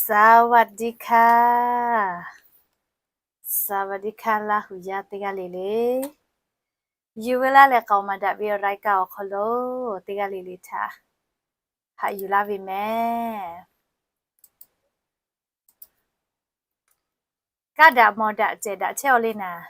สวัสดีค่ะ สวัสดีค่ะ Laˇ huˍ yaˇ teˇ g'aˇ le le, yuˬ ve laˇ leh k'aoˍ maˍ daꞈ ve awˬ รายการ awˬ hk'aw lo teˇ g'aˇ le le htaꞈ haꞈ yuˬ laˇ ve mehˍ. Kaˇ daꞈ mawˬ daꞈ cehˬ daꞈ chehˇ-aw le naˍ.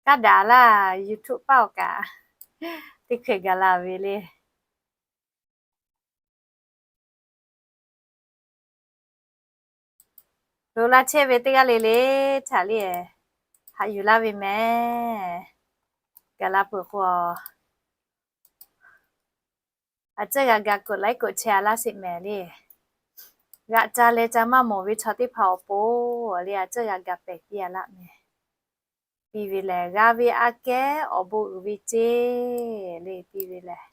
Kaˇ daꞈ laˇ, YouTube paˆ awˬ kaꞈ teˇ hkeh gaˬ la ve le. Loꞈ la chehˇ ve teˇ g'aˇ le le htaꞈ le, haꞈ yuˬ laˇ ve mehˍ. Gaˬ la peuˬ k'o, a ceuˇ g'a ga กดไลค์ กดแชร์ a laˇ sheˍ mehˍ le. G'aꞈ ca leh ca maˇ mawˬ ve chaw teˇ hpaˍ awˬ pon le, a ceuˇ g'a ga pehˍ piˇ a laˇ mehˍ. Piˇ ve lehˬ, g'a ve aꞈ kehˉ awˬ bon uiˍ ve ceˇ le. Piˇ ve lehˬ,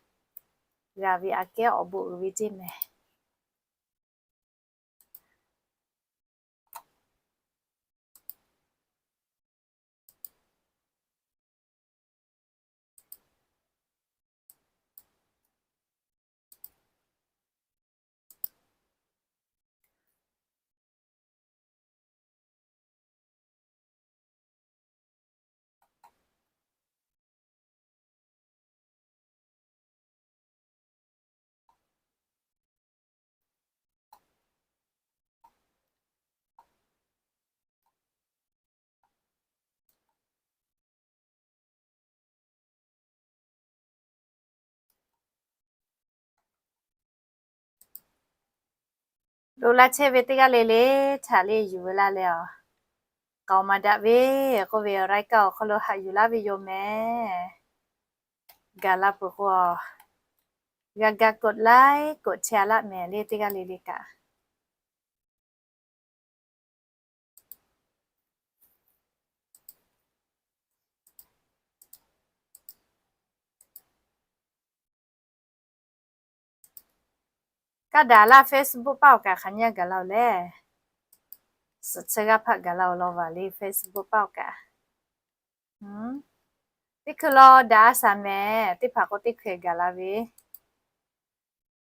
g'a ve aꞈ kehˉ awˬ bon uiˍ ve ceˇ mehˍ. Loꞈ la chehˇ ve teˇ g'aˇ le le htaꞈ le yuˬ ve laˇ leh, k'aoˍ maˍ daꞈ ve k'oˆ ve awˬ รายการ awˬ hk'aw lo haꞈ yuˬ laˇ ve yoˬ mehˍ. Gaˬ la peuˬ k'o, g'a ga กดไลค์ กดแชร์ a laˇ mehˍ le teˇ g'aˇ le le kaꞈ. Kaˇ daꞈ laˇ, Facebook paˆ awˬ kaꞈ hk'aˬ nyi gaˬ la-oˬ le. Suhˍ chi g'aˇ hpaˆ gaˬ la-oˬ law vaˬ le, Facebook paˆ awˬ kaꞈ. Teˇ hkui law daꞈ a shaˍ mehˍ, teˇ hpaˍ k'o teˇ hkui gaˬ la ve,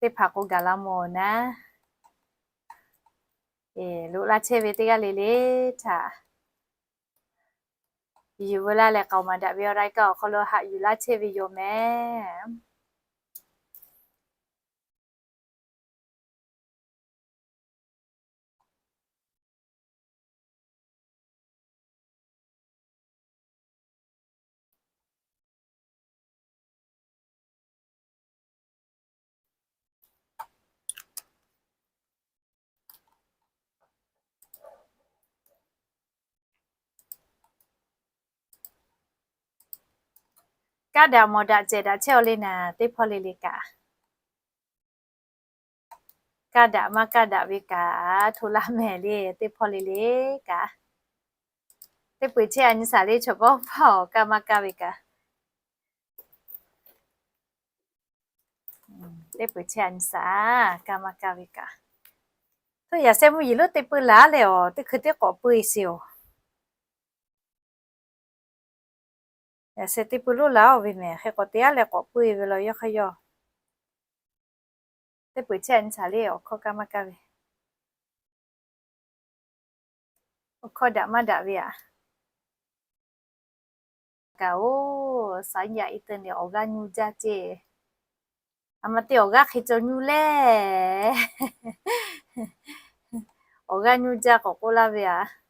teˇ hpaˍ k'o gaˬ la mawˬ naˉ. Loꞈ la chehˇ ve teˇ g'aˇ le le htaꞈ yuˬ ve laˇ leh k'aoˍ maˍ daꞈ ve awˬ รายการ awˬ hk'aw lo haꞈ yuˬ laˇ chehˇ ve yoˬ mehˍ. Kaˇ daꞈ mawˬ daꞈ cehˬ daꞈ chehˇ-aw le naˍ, teˇ hpawˇ le le kaꞈ. Kaˇ daꞈ maˇ kaˇ daꞈ ve kaꞈ hto laˇ mehˍ le, teˇ hpawˇ le le kaꞈ. Teˇ peuˬ chehˇ a nyi shaˍ le, chaw pawˆ hpaˇ awˬ kaˇ maˇ kaˇ ve kaꞈ. Teˇ peuˬ chehˇ a nyi shaˍ, kaˇ maˇ kaˇ ve kaꞈ. Hto yaꞈ sheh mvuhˇ yeˬ lonˉ teˇ peuˬ laˬ leh awˬ, teˇ hkui teˇ k'awꞈ peuˬ-e sheˍ-oˬ. Yaꞈ sheh teˇ peuˬ lonˉ laˬ-oˬ ve mehˍ, hk'e k'awꞈ te-a leh k'awꞈ peuˬ-e ve law yawˇ hk'aˇ yawˇ. Teˇ peuˬ chehˇ a nyi shaˍ le, awˬ hkawˇ kaˇ maˇ kaˇ ve. Awˬ hkawˇ daꞈ maˇ daꞈ ve aꞈ. Kaꞈ-oˬ, สัญญาณอินเทอร์เน็ต awˬ g'aˇ nyu jaˇ ceˇ. A ma te awˬ g'aˇ hk'e cawˬ nyu le. Awˬ g'aˇ nyu jaˇ k'awꞈ k'oˆ laˇ ve aꞈ.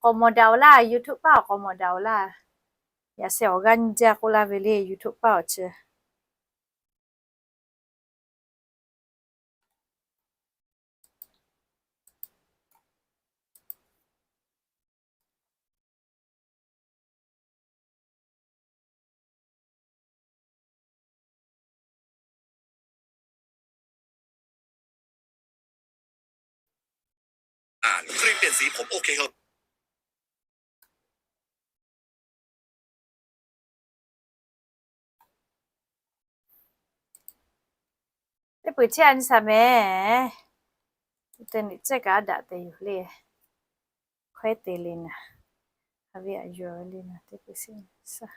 K'awꞈ mawˬ daꞈ-oˬ laˇ, YouTube paˆ awˬ k'awꞈ mawˬ daꞈ-oˬ laˇ. Yaꞈ sheh awˬ g'aˇ nyi jaˇ k'oˆ laˇ ve le, YouTube paˆ awˬ chi. Teˇ peu-eˬ chehˇ a nyi shaˍ mehˍ. Teˇ nyi chehˇ kaꞈ a daꞈ te yoˬ le. Hkawehˉ te le naˍ. Hk'a ve aꞈ yonˍ le naˍ teˇ peu-eˬ shaˍ.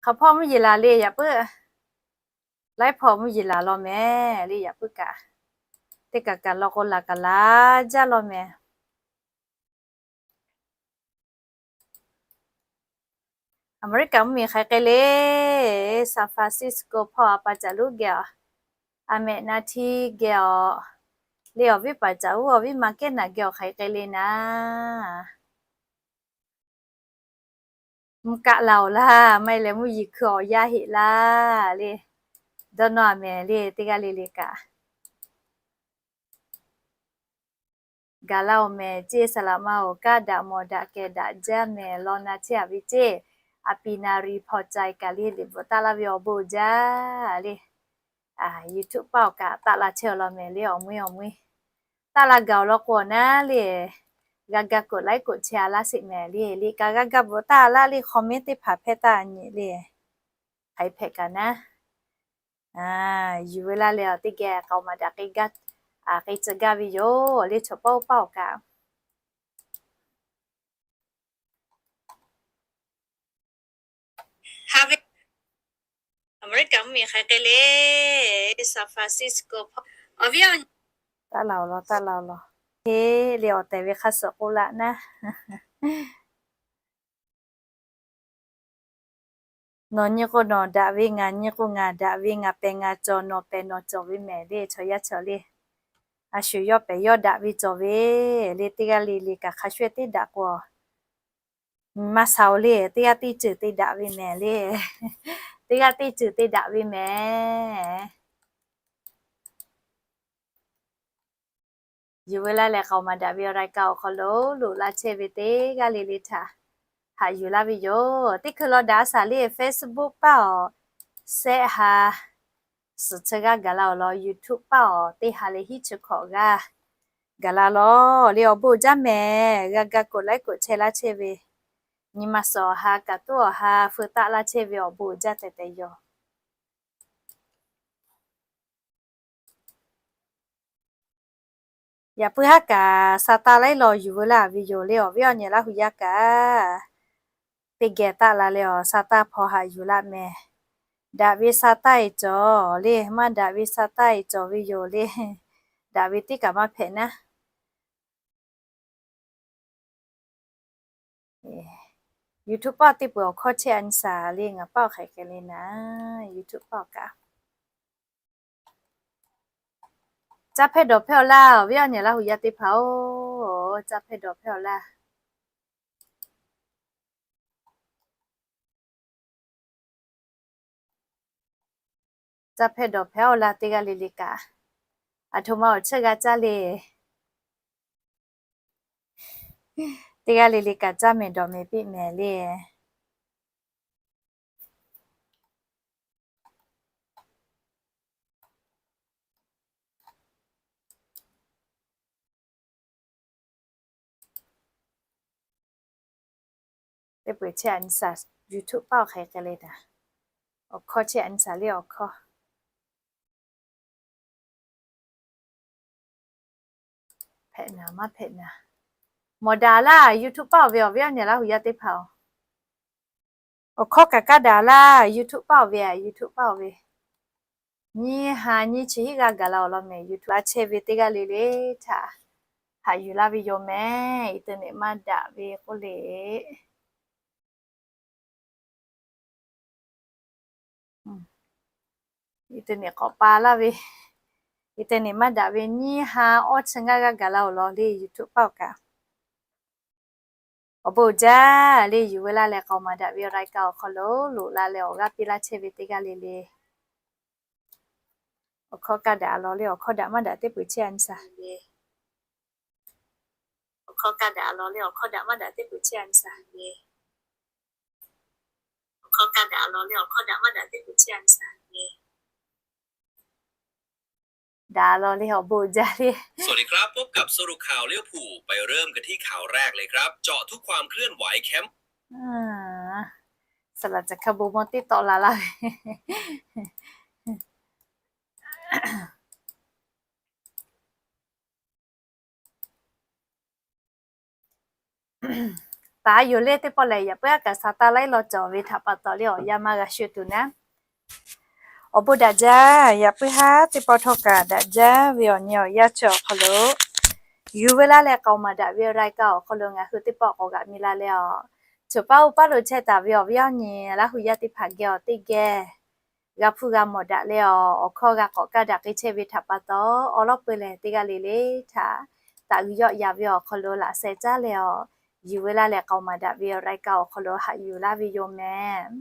Hk'aˬ hpawˇ mvuhˇ yeˬ laˬ le yaꞈ puiˉ. Laiˉ hpawˇ mvuhˇ yeˬ laˬ law mehˍ le yaꞈ puiˉ kaꞈ. Teˇ kaꞈ kaꞈ law k'o laˬ kaꞈ laˬ jaˇ law mehˍ. Aˍmeˍriˆkaˍ mvuhˇmiˬ hk'aiˬ k'ai le, San Francisco hpawˇ a pa caꞈ luˉ geh awˬ, a mehꞈ na htiˇ geh awˬ, le awˬ viˉ paˍ caꞈ uˉ awˬ viˉ ma kehˉ naˬ geh awˬ hk'aiˬ k'ai le naˍ. Mvuhˇ kaˆ la awˬ laˇ, maˇ heˆ leh mvuhˇ yeˬ hkui awˬ yaˇ heˆ laˇ le. Dawˇ nawˇ a mehˍ le teˇ g'aˇ le le kaꞈ. Gaˬ la awˬ mehˍ ceˇ, saˍ laꞈ ma awˬ kaˉ daꞈ mawˬ daꞈ kehˬ daꞈ jaˇ mehˍ law na chehˇ a ve ceˇ. A pi na ri hpaw cai kaꞈ le liꞈ bvuhꞈ taˆ laˇ ve awˬ bon jaˇ le. YouTube paˇ awˬ kaꞈ taˆ la chehˇ awˬ lawn mehˍ le awˬ meuˇ awˬ meuˇ. Taˆ la gaˬ awˬ lawn k'o awˬ naˉ le, g'a ga koꞈ laiˉ koꞈ chehˇ a laˇ sheˍ mehˍ le. Liꞈ kaꞈ g'a ga bvuhꞈ taˆ a laˇ le comment teˇ hpaˍ hpehˇ taˇ nyi le. Hk'aiˬ hpehꞈ kaꞈ naˉ. Yuˬ veu laˇ leh awˬ teˇ geh k'aoˍ maˍ daꞈ k'e gaˇ, k'e tcuh gaˇ ve yoˬ. Awˬ le chaw paˇ oˇ paˇ awˬ kaꞈ. Ha ve, Aˍmeˍriˆkaˍ mvuhˇmiˬ hk'aiˬ k'ai le, San Francisco hpawˇ awˬ viˉ awˬ nyi. Taˆ la awˬ lawn, taˆ la awˬ lawn. Heˆ le awˬ tehˬ ve hk'a suhˍ k'oˆ laˇ naˉ. Nawˬ nyi k'o nawˬ daꞈ ve, ngaˬ nyi k'o ngaˬ daꞈ ve, ngaˬ pehˬ ngaˬ cawˬ, nawˬ pehˬ nawˬ cawˬ ve mehˍ le chaw yaˇ chaw le. A shu yawˇ pehˬ yawˇ daꞈ ve cawˬ ve le. Teˇ g'aˇ le le kaꞈ hk'a shuˍ teˇ daꞈ k'o, maˇ sha-oˬ le. Teˇ g'aˇ teˇ ceuˬ te daꞈ ve mehˍ le. Teˇ g'aˇ teˇ ceuˬ te daꞈ ve mehˍ. Yuˬ veu laˇ leh k'aoˍ maˍ daꞈ ve awˬ รายการ awˬ hk'aw lo loꞈ la chehˇ ve teˇ g'aˇ le le htaꞈ haꞈ yuˬ laˇ ve yoˬ. Teˇ hkui law daꞈ a shaˍ le Facebook paˇ awˬ sehˆ ha suhˍ chi g'aˇ gaˬ la awˬ lawn, YouTube paˇ awˬ teˇ ha leh hiˉ chi hkawꞈ g'aˇ gaˬ la lawˬ le. Awˬ bon jaˇ mehˍ. G'a ga koꞈ laiˉ koꞈ chehˇ laˇ chehˇ ve, nyi ma suhˍ awˬ ha kaꞈ tuˉ awˬ ha feu taˆ laˇ chehˇ ve awˬ bon jaˇ tehꞈ tehꞈ yoˬ. Yaꞈ puiˉ haˉ kaꞈ sa taˇ laiˉ law yuˬ veu laˇ ve yoˬ le. Awˬ viˉ awˬ nyi Laˇ hu yaˇ kaꞈ teˇ geh taˆ la leh awˬ sa taˇ hpaw haꞈ yuˬ laˇ mehˍ. Daꞈ ve sa taˇ e cawˬ le, maˇ daꞈ ve sa taˇ e cawˬ ve yoˬ le. Daꞈ ve teˇ kaꞈ maˇ hpehꞈ naˉ. YouTube paˇ teˇ peuˬ awˬ hkawˇ chehˇ a nyi shaˍ le, ngaˬ paˇ awˬ hk'aiˬ k'ai le naˍ. YouTube paˇ awˬ kaꞈ caˇ hpehˇ dawˬ hpehˇ awˬ laˇ. Awˬ viˉ awˬ nyi Laˇ hu yaˇ teˇ hpaˍ-oˬ, caˇ hpehˇ dawˬ hpehˇ awˬ laˇ. Caˇ hpehˇ dawˬ hpehˇ awˬ laˇ teˇ g'aˇ le le kaꞈ, aˬ htoꞈ ma awˬ cheuˇ g'a caˇ le. Teˇ g'aˇ le le kaꞈ caˇ mehˍ dawˬ mehˍ piˇ mehˍ le. Teˇ peuˬ chehˇ a nyi shaˍ, YouTube paˇ awˬ hk'aiˬ k'ai le naˍ. Awˬ hkawˇ chehˇ a nyi shaˍ le awˬ hkawˇ. Hpehꞈ naˍ maˇ hpehꞈ naˍ. Mawˬ daꞈ laˇ YouTube paˇ awˬ ve awˬ viˉ awˬ nyi Laˇ hu yaˇ teˇ hpaˍ-oˬ. Awˬ hkawˇ kaꞈ kaˇ daꞈ laˇ YouTube paˇ awˬ ve, YouTube paˇ awˬ ve. Nyiˇ ha nyiˇ chi hiˉ g'aˇ gaˬ la awˬ lawn mehˍ YouTube a chehˇ ve teˇ g'aˇ le le htaꞈ haꞈ yuˬ laˇ ve yoˬ mehˍ. Internet maˇ daꞈ ve k'oˆ le. Internet k'awꞈ pa laˇ ve, internet maˇ daꞈ ve nyiˇ ha awˇ chi ngaˇ g'aˇ gaˬ la awˬ lawn le YouTube paˇ awˬ kaꞈ. Awˬ bon jaˇ le yuˬ veu laˇ leh k'aoˍ maˍ daꞈ ve รายการ awˬ hk'aw lo loꞈ la leh awˬ g'aˇ piˇ laˇ chehˇ ve teˇ g'aˇ le le. Awˬ hkawˇ kaˇ daꞈ a law le, awˬ hkawˇ daꞈ maˇ daꞈ teˇ peuˬ chehˇ a nyi sa. Awˬ hkawˇ kaˇ daꞈ a law le, awˬ hkawˇ daꞈ maˇ daꞈ teˇ peuˬ chehˇ a nyi sa. Awˬ hkawˇ kaˇ daꞈ a law le, awˬ hkawˇ daꞈ maˇ daꞈ teˇ peuˬ chehˇ a nyi sa. Daꞈ a law le, awˬ bon jaˇ le. สวัสดีครับ พบกับสรุปข่าวลิเวอร์พูล ไปเริ่มกันที่ข่าวแรกเลยครับ เจาะทุกความเคลื่อนไหวแคมป์ Saˍ laꞈ caˬ hk'a bon mawˇ teˇ tawˆ la laˇ ve. Paˍ yoˬ le, teˇ pawˆ lehˬ yaꞈ puiˉ aˉ kaꞈ sa taˇ laiˉ law cawˬ ve htaꞈ pa taw le awˬ yanˇ maˇ g'a shu tuˬ naˉ. Awˬ bon daꞈ jaˇ, yaꞈ puiˉ haˉ teˇ pawˆ htawˇ kaꞈ daꞈ jaˇ ve awˬ nyi awˬ yanˇ chi awˬ hk'aw lo yuˬ ve laˇ leh k'aoˍ maˍ daꞈ ve รายการ awˬ hk'aw lo ngaˬ hui teˇ pawˆ k'awꞈ g'aꞈ mi la leh a, choˬ paˉ uˉ paˉ lo chehˇ taˍ ve awˬ viˉ awˬ nyi Laˇ hu yaˇ teˇ hpaˍ geh awˬ teˇ geh g'a hpuˇ g'a mawˬ daꞈ leh a, awˬ hkawˇ g'a k'awꞈ kaˇ daꞈ k'ai chehˇ ve htaꞈ pa taw, awˬ lawˉ peu lehˬ teˇ g'aˇ le le htaꞈ taꞈ g'uiˬ yawˆ yaꞈ ve awˬ hk'aw lo laꞈ sheh caˉ leh a, yuˬ ve laˇ leh k'aoˍ maˍ daꞈ ve รายการ awˬ hk'aw lo haꞈ yuˬ laˇ ve yoˬ mehˍ.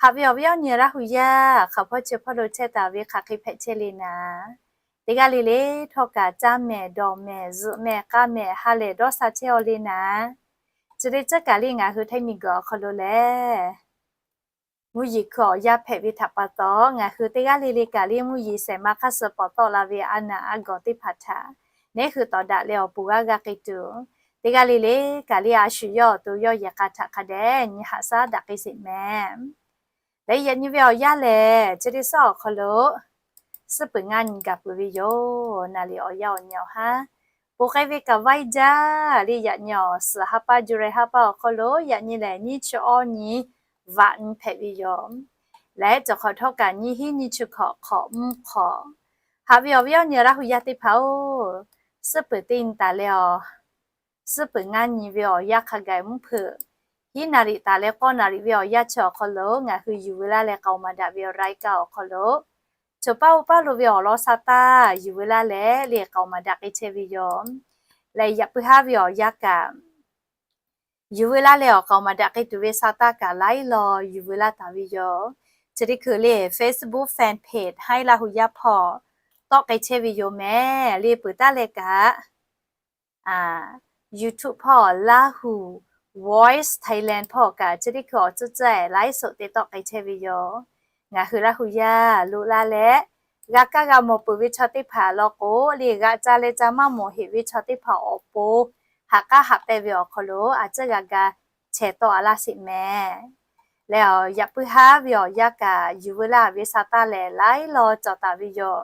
Haꞈ ve awˬ viˉ awˬ nyi Laˇ hu yaˇ hk'aˬ hpawˇ chi hpawˇ lo chehˇ taˍ ve hk'aˬ hk'e hpehꞈ chehˇ le naˍ, teˇ g'aˇ le le htawˇ kaꞈ caˇ mehˍ, dawˬ mehˍ, zuhꞈ mehˍ, k'aˇ mehˍ, ha lehˬ dawˇ sha chehˇ aw le naˍ. Chi le tcuhˉ kaꞈ le ngaˬ hui Htaiˇ miˬguiˬ awˬ hk'aw lo lehˬ, mvuhˇ yeˬ hkui awˬ yanˇ hpehꞈ ve htaꞈ pa taw, ngaˬ hui teˇ g'aˇ le le kaꞈ le mvuhˇ yeˬ shehˍ ma hk'aˇ suh pawˍ tawˆ la ve a naˬ a gawˬ teˇ hpaˍ htaꞈ neˉ hui tawˍ daꞈ leh awˬ pon g'aˇ g'a k'ai tuˬ, teˇ g'aˇ le le kaꞈ le a shu yawˇ awˬ to yawˇ yehˬ k'a htaꞈ hk'a dehꞈ nyi haꞈ shaˉ daꞈ k'ai sheˍ mehˍ. Leh yaꞈ nyi ve awˬ yanˇ lehˬ, chi teˇ suhˉ awˬ hk'aw lo suhˉ peuˬ ngaˇ nyi gaˬ peuˬ ve yoˬ. Naˍ riˍ awˬ yanˇ awˬ nyi awˬ haˉ, ponˬ k'ai ve kaꞈ vaiˇ jaˇ le. Yaꞈ nyi awˬ suhˍ ha pa July ha pa awˬ hk'aw lo yaꞈ nyi lehˬ nyiˇ chi awˇ nyi vaꞈ nyi hpehꞈ ve yoˬ. Leh cawˬ hk'awꞈ htawˇ kaꞈ nyiˇ hinˉ nyiˇ chi hkawꞈ hk'awꞈ mvuhˇ hk'awꞈ, haꞈ ve awˬ viˉ awˬ nyi Laˇ hu yaˇ teˇ hpaˍ-oˬ, suhˉ peuˬ teˇ nyi taˍ leh a, suhˉ peuˬ ngaˇ nyi ve awˬ yanˇ hk'a gaˬ mvuhˇ hpeuꞈ, hiˉ naˍ riˍ taˍ leh k'awˇ naˍ riˍ ve awˬ yanˇ chi awˬ hk'aw lo ngaˬ hui yuˬ ve laˇ leh k'aoˍ maˍ daꞈ ve รายการ awˬ hk'aw lo, choˬ paˉ uˉ paˉ lo ve awˬ lawn sa taˇ yuˬ ve laˇ leh le k'aoˍ maˍ daꞈ k'ai chehˇ ve yoˬ. Leh yaꞈ puiˉ haˉ ve awˬ yanˇ kaꞈ yuˬ ve laˇ leh awˬ k'aoˍ maˍ daꞈ k'ai tuˬ ve sa taˇ kaꞈ laiˉ law yuˬ ve laˇ taˍ ve yoˬ. Chi teˇ hkui le Facebook fan page Htaiˇ Laˇ hu yaˇ hpawˇ tawˆ k'ai chehˇ ve yoˬ mehˍ. Le peuˬ taˉ leh kaꞈ YouTube hpawˇ Laˇ hu Voice Thailand hpawˇ kaꞈ chi teˇ hkui awˬ tcuhˇ tcuhˇ laiˉ soꞈ te tawˆ k'ai chehˇ ve yoˬ. Ngaˬ hui Laˇ hu yaˇ loꞈ la leh g'a kaˇ g'a mawˬ peuˬ ve chaw teˇ hpaˍ law k'o le, g'aꞈ ca leh ca maˇ mawˬ heꞈ ve chaw teˇ hpaˍ awˬ pon haꞈ k'aˉ haꞈ pehnˇ ve awˬ hk'aw lo a ciˉ g'a ga chehˇ tawˆ a laˇ sheˍ mehˍ. Leh yaꞈ puiˉ haˉ ve awˬ yanˇ kaꞈ yuˬ ve laˇ ve sa taˇ lehˬ laiˉ law cawˬ taˍ ve yoˬ.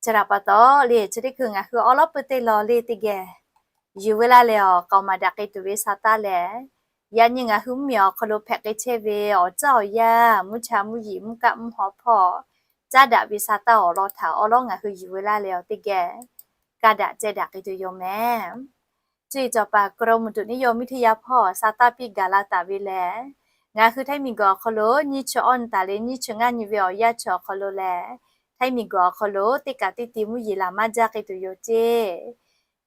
Chi htaꞈ pa taw le chi teˇ hkui ngaˬ hui awˉ lawˉ pui teˇ law le teˇ geh yuˬ ve laˇ leh awˬ k'aoˍ maˍ daꞈ k'ai tuˬ ve sa taˇ lehˬ, yaꞈ nyi ngaˬ hui mvuhˇmiˬ awˬ hk'aw lo hpehꞈ k'ai chehˇ ve awˬ ceuˬ awˬ yanˇ mvuhˇ cha mvuhˇ yeˬ mvuhˇ kaˆ mvuhˇ haw hpawˇ caˉ daꞈ ve sa taˇ awˬ lawn htaꞈ awˉ lawˉ ngaˬ hui yuˬ ve laˇ leh awˬ teˇ geh kaˇ daꞈ ceh daꞈ k'ai tuˬ yoˬ mehˍ. Cuˇ yiˍ cawˬ paˍ กรมอุตุนิยมวิทยา hpawˇ sa taˇ piˇ gaˬ la taˍ ve lehˬ, ngaˬ hui Htaiˇ miˬguiˬ awˬ hk'aw lo nyiˇ chi awˇ nyi taˍ leh nyiˇ chi ngaˇ nyi ve awˬ yanˇ chi awˬ hk'aw lo lehˬ, Htaiˇ miˬguiˬ awˬ hk'aw lo teˇ kaꞈ teˇ ti mvuhˇ yeˬ laˬ maˇ jaˇ k'ai tuˬ yoˬ ceˇ.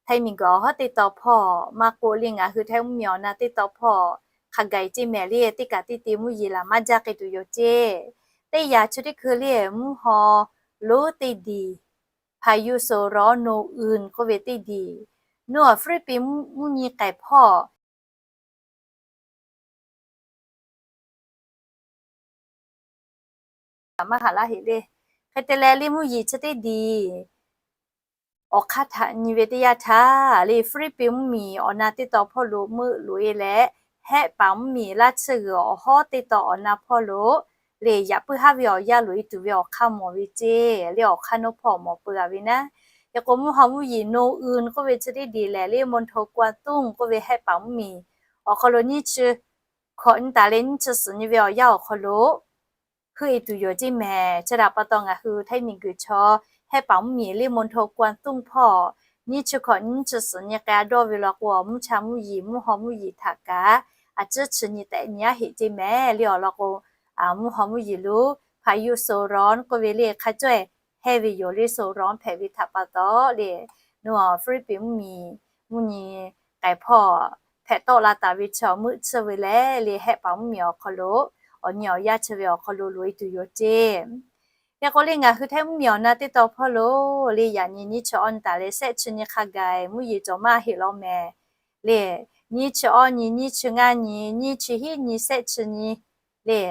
Htaiˇ miˬguiˬ awˬ hawˉ teˇ taw hpawˇ maˇ k'oˆ le ngaˬ hui Htaiˇ mvuhˇmiˬ awˬ na teˇ taw hpawˇ hk'a gaˬ ceˇ mehˍ le teˇ kaꞈ teˇ ti mvuhˇ yeˬ laˬ maˇ jaˇ k'ai tuˬ yoˬ ceˇ. Teˇ yanˇ chi teˇ hkui le mvuhˇ haw lonˉ teˇ diˬ hpaˍ yuˬ so rawˉ no un k'oˆ ve teˇ diˬ, nuˇ awˬ Philippines mvuhˇ nyi k'ehˬ hpawˇ maˇ haꞈ laˇ heꞈ le. Hk'e te leh le mvuhˇ yeˬ chi teˇ diˬ awˬ hk'aˇ htaꞈ nyi ve teˇ yanˇ htaˇ le Philippines mvuhˇmiˬ awˬ na teˇ taw hpawˇ lo meuˆ loꞈ e leh, Hehˆ paˍ mvuhˇmiˬ laˇ tsuhˇ g'uiˬ awˬ hawˉ teˇ taw awˬ na hpawˇ lo le yaꞈ puiˉ haˉ ve awˬ yanˇ loꞈ e tuˬ ve awˬ hk'aˇ mawˬ ve ceˇ. Le awˬ hk'aˇ naˇ hpawˇ mawˬ peuˬ a ve naˉ. Hk'e k'o mvuhˇ haw mvuhˇ yeˬ no un k'oˆ ve chi teˇ diˬ lehˬ le มณฑลกวางตุ้ง k'oˆ ve Hehˆ paˍ mvuhˇmiˬ awˬ hk'aw lo nyiˇ chi hkawꞈ nyi taˍ leh nyiˇ chi suhˍ nyi ve awˬ yanˇ awˬ hk'aw lo heuˆ e tuˬ yoˬ ceˇ mehˍ. Chi htaꞈ pa taw ngaˬ hui Htaiˇ miˬguiˬ chaw Hehˆ paˍ mvuhˇmiˬ le มณฑลกวางตุ้ง hpawˇ nyiˇ chi hkawꞈ nyiˇ chi suhˍ nyi k'ai a dawˇ ve law k'o, mvuhˇ cha mvuhˇ yeˬ mvuhˇ haw mvuhˇ yeˬ htaꞈ kaꞈ a ciˉ chi nyi tehꞈ nyi aˉ heꞈ ceˇ mehˍ le awˬ lawn k'o, mvuhˇ haw mvuhˇ yeˬ lo hpaˍ yuˬ so rawˉ k'oˆ ve le hk'a cawehˇ hehˇ ve yoˬ le. So rawˉ hpehꞈ ve htaꞈ pa taw le, nuˇ awˬ Philippines mvuhˇmiˬ mvuhˇ nyi k'ehˬ hpawˇ hpehꞈ tawˆ la taˍ ve chaw meuˆ tsuhˇ ve leh le Hehˆ paˍ mvuhˇmiˬ awˬ hk'aw lo awˬ nyi awˬ yaˇ chi ve awˬ hk'aw lo loꞈ e tuˬ yoˬ ceˇ. Hk'e k'o le ngaˬ hui Htaiˇ mvuhˇmiˬ awˬ na teˇ taw hpawˇ lo le yaꞈ nyi nyiˇ chi awˇ nyi taˍ leh shehˆ chi nyi hk'a gaˬ mvuhˇ yeˬ cawˬ maˇ heˆ law mehˍ. Le nyiˇ chi awˇ nyi, nyiˇ chi ngaˇ nyi, nyiˇ chi hiˉ nyi, shehˆ chi nyi le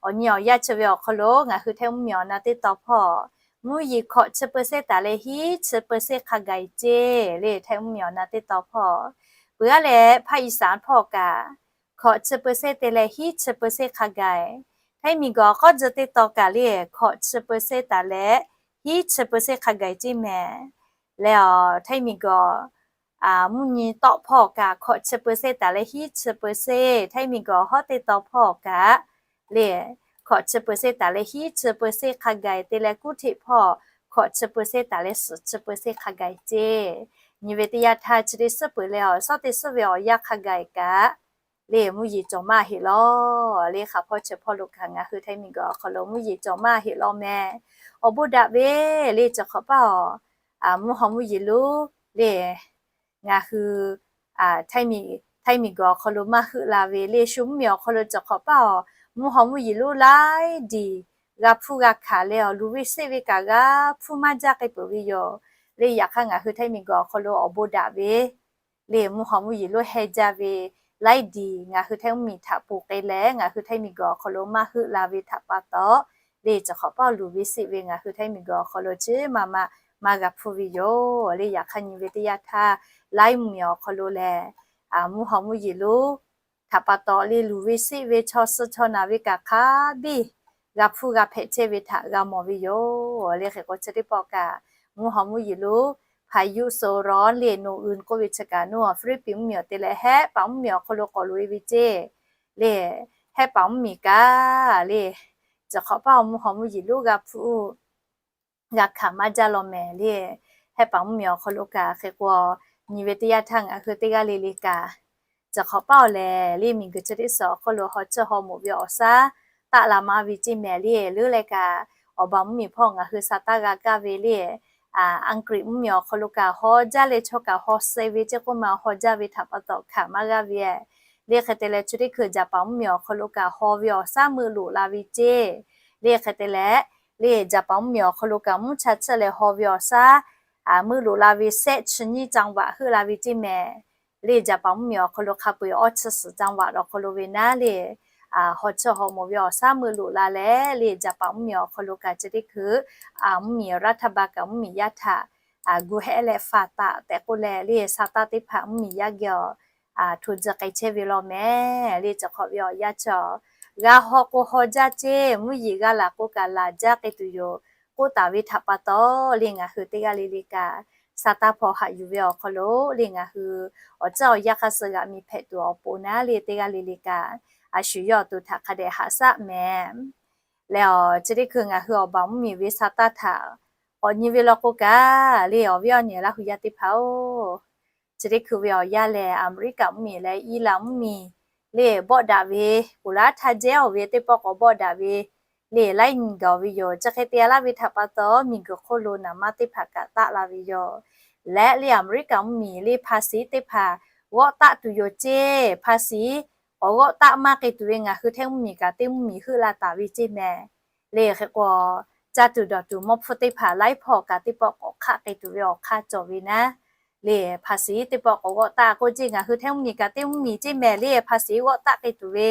awˬ nyi awˬ yaˇ chi ve awˬ hk'aw lo ngaˬ hui Htaiˇ mvuhˇmiˬ awˬ na teˇ taw hpawˇ mvuhˇ yeˬ hkawꞈ chi เปอร์เซ็นต์ taˍ leh hiˉ chi เปอร์เซ็นต์ hk'a gaˬ ceˇ le Htaiˇ mvuhˇmiˬ awˬ na teˇ taw hpawˇ. Peuˬ aˉ leh ภาคอีสาน hpawˇ kaꞈ hkawꞈ chi เปอร์เซ็นต์ te leh hiˉ chi เปอร์เซ็นต์ hk'a gaˬ. Htaiˇ miˬguiˬ awˬ k'awˇ tcuh teˇ taw kaꞈ le hkawꞈ chi เปอร์เซ็นต์ taˍ leh hiˉ chi เปอร์เซ็นต์ hk'a gaˬ ceˇ mehˍ. Leh awˬ Htaiˇ miˬguiˬ mvuhˇ nyi tawˆ hpawˇ kaꞈ hkawꞈ chi เปอร์เซ็นต์ taˍ leh hiˉ chi เปอร์เซ็นต์, Htaiˇ miˬguiˬ hawˉ teˇ taw hpawˇ kaꞈ le hkawꞈ chi เปอร์เซ็นต์ taˍ leh hiˉ chi เปอร์เซ็นต์ hk'a gaˬ te leh กรุงเทพ hpawˇ hkawꞈ chi เปอร์เซ็นต์ taˍ leh suhˍ chi เปอร์เซ็นต์ hk'a gaˬ ceˇ. Nyi ve teˇ yanˇ htaˇ chi teˇ suhˉ peuˬ leh awˬ shawˉ teˇ suhˉ ve awˬ yanˇ hk'a gaˬ kaꞈ le mvuhˇ yeˬ cawˬ maˇ heˆ law le hk'aˬ hpawˇ chi hpawˇ lo kaꞈ ngaˬ hui Htaiˇ miˬguiˬ awˬ hk'aw lo mvuhˇ yeˬ cawˬ maˇ heˆ law mehˍ. Awˬ bon daꞈ ve le cawˬ hk'awꞈ paˇ awˬ mvuhˇ haw mvuhˇ yeˬ lonˉ le ngaˬ hui Htaiˇ miˬguiˬ awˬ hk'aw lo maˇ heuˆ la ve le shu mvuhˇmiˬ awˬ hk'aw lo cawˬ hk'awꞈ paˇ awˬ mvuhˇ haw mvuhˇ yeˬ lonˉ laiˉ diˬ g'a hpuˇ g'a hkanˍ leh awˬ luˬ ve seˆ ve kaꞈ g'a hpuˇ maˇ jaˇ k'ai peuˬ ve yoˬ. Le yaꞈ hk'aˇ ngaˬ hui Htaiˇ miˬguiˬ awˬ hk'aw lo awˬ bon daꞈ ve le mvuhˇ haw mvuhˇ yeˬ lonˉ heh jaˇ ve laiˉ diˬ ngaˬ hui Htaiˇ mvuhˇmiˬ htaꞈ ponˬ k'ai leh ngaˬ hui Htaiˇ miˬguiˬ awˬ hk'aw lo maˇ heuˆ la ve htaꞈ pa taw le cawˬ hk'awꞈ paˇ awˬ luˬ ve seˆ ve ngaˬ hui Htaiˇ miˬguiˬ awˬ hk'aw lo chi maˇ maˇ maˇ g'a hpuˇ ve yoˬ. Le yaꞈ hk'aˇ nyi ve teˇ yanˇ htaˇ laiˉ mvuhˇmiˬ awˬ hk'aw lo lehˬ mvuhˇ haw mvuhˇ yeˬ lonˉ htaꞈ pa taw le luˬ ve seˆ ve chaw suh chaw naˬ ve kaꞈ hk'a biˇ g'a hpuˇ g'a hpehꞈ chehˇ ve htaꞈ g'a mawˬ ve yoˬ. Le hk'e k'o chi teˇ pawˆ kaꞈ mvuhˇ haw mvuhˇ yeˬ lonˉ พายุโซนร้อน le โนอึน k'oˆ ve chi kaꞈ naw Hpiˇliˇpiˆ mvuhˇmiˬ awˬ te leh Hehˆ paˍ mvuhˇmiˬ awˬ hk'aw lo k'awꞈ loꞈ e ve ceˇ. Le Hehˆ paˍ mvuhˇmiˬ kaꞈ le cawˬ hk'awꞈ paˇ awˬ mvuhˇ haw mvuhˇ yeˬ lonˉ g'a hpuˇ g'a hkanˍ maˇ jaˇ law mehˍ le. Hehˆ paˍ mvuhˇmiˬ awˬ hk'aw lo kaꞈ hk'e k'o nyi ve teˇ yanˇ htaˇ ngaˬ hui teˇ g'aˇ le le kaꞈ cawˬ hk'awꞈ paˇ awˬ lehˬ le miˬguiˬ chi teˇ suhˍ awˬ hk'aw lo haw chiˇ haw moˍ ve awˬ shaˉ taˆ la maˇ ve ceˇ mehˍ le. Leuˉ leh kaꞈ awˬ baˬ mvuhˇmiˬ hpawˇ ngaˬ hui sa taˇ g'a kaˇ ve le Aˍgiˍriˆ mvuhˇmiˬ awˬ hk'aw lo kaꞈ haw jaˇ leh chaw kaꞈ haw suh ve ceˇ k'oˆ ma haw jaˇ ve htaꞈ pa taw hkanˍ maˇ g'a ve le. Hk'e te leh chi teˇ hkui Jaˍpaˍ mvuhˇmiˬ awˬ hk'aw lo kaꞈ haw ve awˬ shaˉ meuˆ loꞈ la ve ceˇ le. Hk'e te leh le Jaˍpaˍ mvuhˇmiˬ awˬ hk'aw lo kaꞈ mvuhˇ cha chiˇ leh haw ve awˬ shaˉ meuˆ loꞈ la ve shehˆ chi nyiˇ จังหวัด heuˆ la ve ceˇ mehˍ. Le Jaˍpaˍ mvuhˇmiˬ awˬ hk'aw lo hk'a peu-eˬ awˇ chi suhˍ จังหวัด awˬ hk'aw lo ve naˉ le haw chiˇ haw moˍ ve awˬ shaˉ meuˆ loꞈ la leh le Jaˍpaˍ mvuhˇmiˬ awˬ hk'aw lo kaꞈ chi teˇ hkui mvuhˇmiˬ รัฐบาล kaꞈ mvuhˇmiˬ yaˇ htaꞈ gu hehˆ leh faˍ taˍ tehꞈ k'oˆ leh le sa taˇ teˇ hpaˍ mvuhˇmiˬ yaˇ geh awˬ hto tcuh k'ai chehˇ ve law mehˍ. Le cawˬ hk'awꞈ ve awˬ yanˇ chi g'a haw k'o haw jaˇ ceˇ, mvuhˇ yeˬ g'a laˬ k'o kaꞈ laˬ jaˇ k'ai tuˬ yoˬ k'oˆ taˍ ve htaꞈ pa taw le ngaˬ hui teˇ g'aˇ le le kaꞈ sa taˇ hpaw haꞈ yuˬ ve awˬ hk'aw lo le ngaˬ hui awˬ ceuˬ awˬ yanˇ hk'a suh g'aꞈ miˬ hpehꞈ tuˬ awˬ pon naˉ le teˇ g'aˇ le le kaꞈ a shu yawˇ awˬ to htaꞈ hk'a dehꞈ haꞈ shaˆ mehˍ. Leh awˬ chi teˇ hkui ngaˬ hui awˬ baˬ mvuhˇmiˬ ve sa taˇ htaꞈ k'awꞈ nyi ve law k'o kaꞈ le awˬ viˉ awˬ nyi Laˇ hu yaˇ teˇ hpaˍ-oˬ, chi teˇ hkui ve awˬ yanˇ lehˬ Aˍmeˍriˆkaˍ mvuhˇmiˬ leh Iˉlaˍ mvuhˇmiˬ le bawˆ daꞈ ve, ponˬ laˉ htaˇ jehˇ awˬ ve teˇ pawˆ k'awꞈ bawˆ daꞈ ve le laiˉ nyi gaˬ ve yoˬ. Chi hk'e te laˇ ve htaꞈ pa taw miˬguiˬ hk'oˆ lo naˍ manˇ teˇ hpaˍ kaꞈ taˆ la ve yoˬ. Leh le Aˍmeˍriˆkaˍ mvuhˇmiˬ le ภาษี teˇ hpaˍ g'awˆ taˆ tuˬ yoˬ ceˇ, ภาษี k'awꞈ g'awˆ taˆ maˇ k'ai tuˬ ve ngaˬ hui Htaiˇ mvuhˇmiˬ kaꞈ teˇ mvuhˇmiˬ heuˆ la taˍ ve ceˇ mehˍ. Le hk'e k'o caˇ tuˬ dawˬ tuˬ mawˇ hpfuhˇ teˇ hpaˍ laiˉ hpawˇ kaꞈ teˇ pawˆ k'awꞈ hk'aˆ k'ai tuˬ ve awˬ hk'aˇ cawˬ ve naˉ le ภาษี teˇ pawˆ k'awꞈ g'awˆ taˆ k'oˆ ceˇ ngaˬ hui Htaiˇ mvuhˇmiˬ kaꞈ teˇ mvuhˇmiˬ ceˇ mehˍ le ภาษี g'awˆ taˆ k'ai tuˬ ve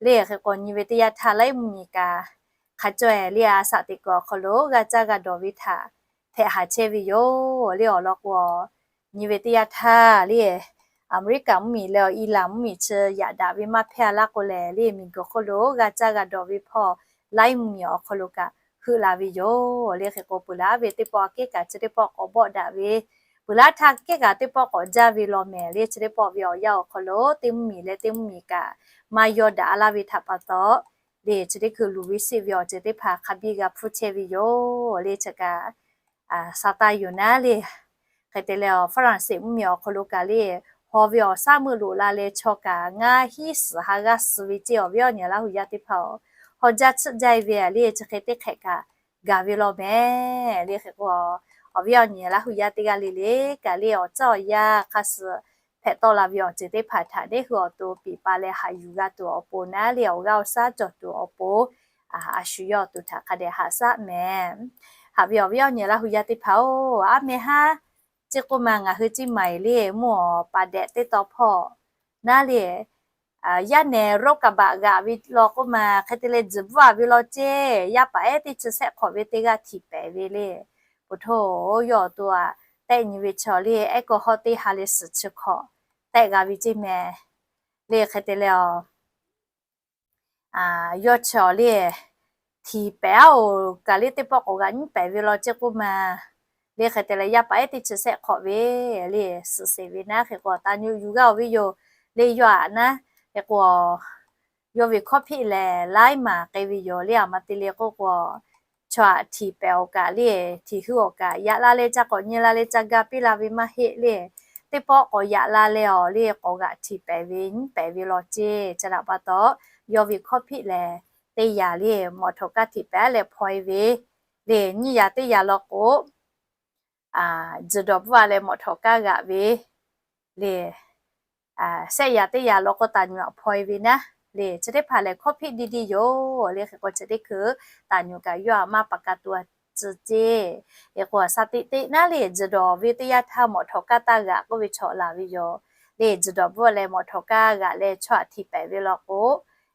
le hk'e k'o nyi ve teˇ yanˇ htaˇ laiˉ mvuhˇmiˬ kaꞈ hk'a caweh le a shaꞈ teꞈ kuiˬ awˬ hk'aw lo g'a caˇ g'a dawˬ ve htaꞈ hpehꞈ haˍ chehˇ ve yoˬ. Le awˬ lawn k'o nyi ve teˇ yanˇ htaˇ le Aˍmeˍriˆkaˍ mvuhˇmiˬ leh Iˉlaˍ mvuhˇmiˬ chi yaꞈ daꞈ ve maˇ hpehˇ laˇ k'o lehˬ le miˬguiˬ hk'oˆ lo g'a caˇ g'a dawˬ ve hpawˇ laiˉ mvuhˇmiˬ awˬ hk'aw lo kaꞈ heuˆ la ve yoˬ. Le hk'e k'o peuˬ laˇ ve teˇ pawˆ kehˉ kaꞈ chi teˇ pawˆ k'awꞈ bawˆ daꞈ ve, peuˬ laˇ htaˇ kehˉ kaꞈ teˇ pawˆ k'awꞈ jaˇ ve law mehˍ le chi teˇ pawˆ ve awˬ yanˇ awˬ hk'aw lo teˇ mvuhˇmiˬ leh teˇ mvuhˇmiˬ kaꞈ maˇ yaw daꞈ laˇ ve htaꞈ pa taw le chi teˇ hkui luˬ ve seˆ ve awˬ ceuˬ teˇ hpaˍ hk'a biˇ g'a hpuˇ chehˇ ve yoˬ. Le chi kaꞈ sa taˇ yoˬ naˉ le. Hk'e te leh awˬ Faˍranˍseˍ mvuhˇmiˬ awˬ hk'aw lo kaꞈ le haw ve awˬ shaˉ meuˆ loꞈ la leh chaw kaꞈ ngaˇ hinˉ suhˍ ha g'aˇ suh ve ceˇ awˬ viˉ awˬ nyi Laˇ hu yaˇ teˇ hpaˍ-oˬ, haw jaˇ tsuhˆ jaˇ e ve le chi hk'e teˇ hk'ehꞈ kaꞈ gaˬ ve law mehˍ. Le hk'e k'o awˬ viˉ awˬ nyi Laˇ hu yaˇ teˇ g'aˇ le le kaꞈ le awˬ ceuˬ awˬ yanˇ hk'a suh hpehꞈ tawˆ la ve awˬ ceuˬ teˇ hpaˍ htaꞈ neˇ hui awˬ to piˍ pa leh haꞈ yuˬ g'a tuˬ awˬ pon naˉ leh awˬ g'aˇ awˬ shaˉ cawˬ tuˬ awˬ pon, a shu yawˇ awˬ to htaꞈ hk'a dehꞈ haꞈ shaˉ mehˍ. Haꞈ ve awˬ viˉ awˬ nyi Laˇ hu yaˇ teˇ hpaˍ-oˬ, aˉ meh haˉ, chi k'oˆ ma ngaˬ hui ciˇ maiˍ le mvuhˇ awˬ pa dehꞈ teˇ taw hpawˇ naˉ le, yaˇ nehˬ roˉ kaˍ baꞈ g'aꞈ ve law k'oˆ ma, hk'e te leh tzuhˬ bvuhˆ a ve law ceˇ, yaˇ paˍ ehˉ teˇ chi shehˆ hk'awꞈ ve teˇ g'aˇ htiˍ pehˍ ve le. Peuˬ htoˇ, yawˇ awˬ to a tehˆ nyi ve chaw le ehˉ kawˇ hawˉ teˇ ha leh suhˍ chi hk'awꞈ tehˆ g'a ve ceˇ mehˍ. Le hk'e te leh a yawˇ chi awˬ le htiˍ pehˍ-oˬ kaꞈ le teˇ pawˆ k'awꞈ g'aꞈ nyiˉ pehˍ ve law ceˇ k'oˆ ma. Le hk'e te leh yaˇ paˍ ehˉ teˇ chi shehˆ hk'awꞈ ve le suhˍ sheˍ ve naˉ hk'e k'o taˍ nyi yuˬ g'a-oˬ ve yoˬ. Le yawˇ aꞈ naˉ hk'e k'o yawˇ ve hkawˇ hpiˆ lehˬ laiˉ maˬ k'ai ve yoˬ. Le aˬ ma te le k'oˆ k'o, chaw aꞈ htiˍ pehˍ-oˬ kaꞈ le htiˍ heuˆ-oˬ kaꞈ yaꞈ la leh ca k'awꞈ nyi la leh ca ga piˇ la ve maˇ heˆ le. Teˇ pawˆ k'awꞈ yaꞈ la leh awˬ le k'awꞈ g'aꞈ htiˍ pehˍ ve nyiˉ pehˍ ve law ceˇ. Chi htaꞈ pa taw, yawˇ ve hkawˇ hpiˆ lehˬ teˇ yaꞈ le mawꞈ htawꞈ kaˇ htiˍ pehˍ leh hpaw-e ve le nyiˇ yaꞈ teˇ yaꞈ law k'o, tzuhˬ dawˬ bvuhˆ a leh mawꞈ htawꞈ kaˇ g'aꞈ ve le shehˆ yaꞈ teˇ yaꞈ law k'o taˍ nyi aꞈ hpaw-e ve naˉ le. Chi teˇ hpaˍ lehˬ hkawˇ hpiˆ diˇ diˇ yoˬ. Le hk'e k'o chi teˇ hkui taˍ nyi kaꞈ yawˇ aꞈ maˇ pa ka tuˬ a tcuh ceˇ. Hk'e k'o saˍ tiꞈ teꞈ naˉ le tzuhˬ dawˬ ve teˇ yanˇ htaˇ mawꞈ htawꞈ kaˇ taˇ g'aꞈ k'oˆ ve chaw laˬ ve yoˬ. Le tzuhˬ dawˬ bvuhˆ leh mawꞈ htawꞈ kaˇ g'aꞈ leh chaw aꞈ htiˍ pehˍ ve law k'o,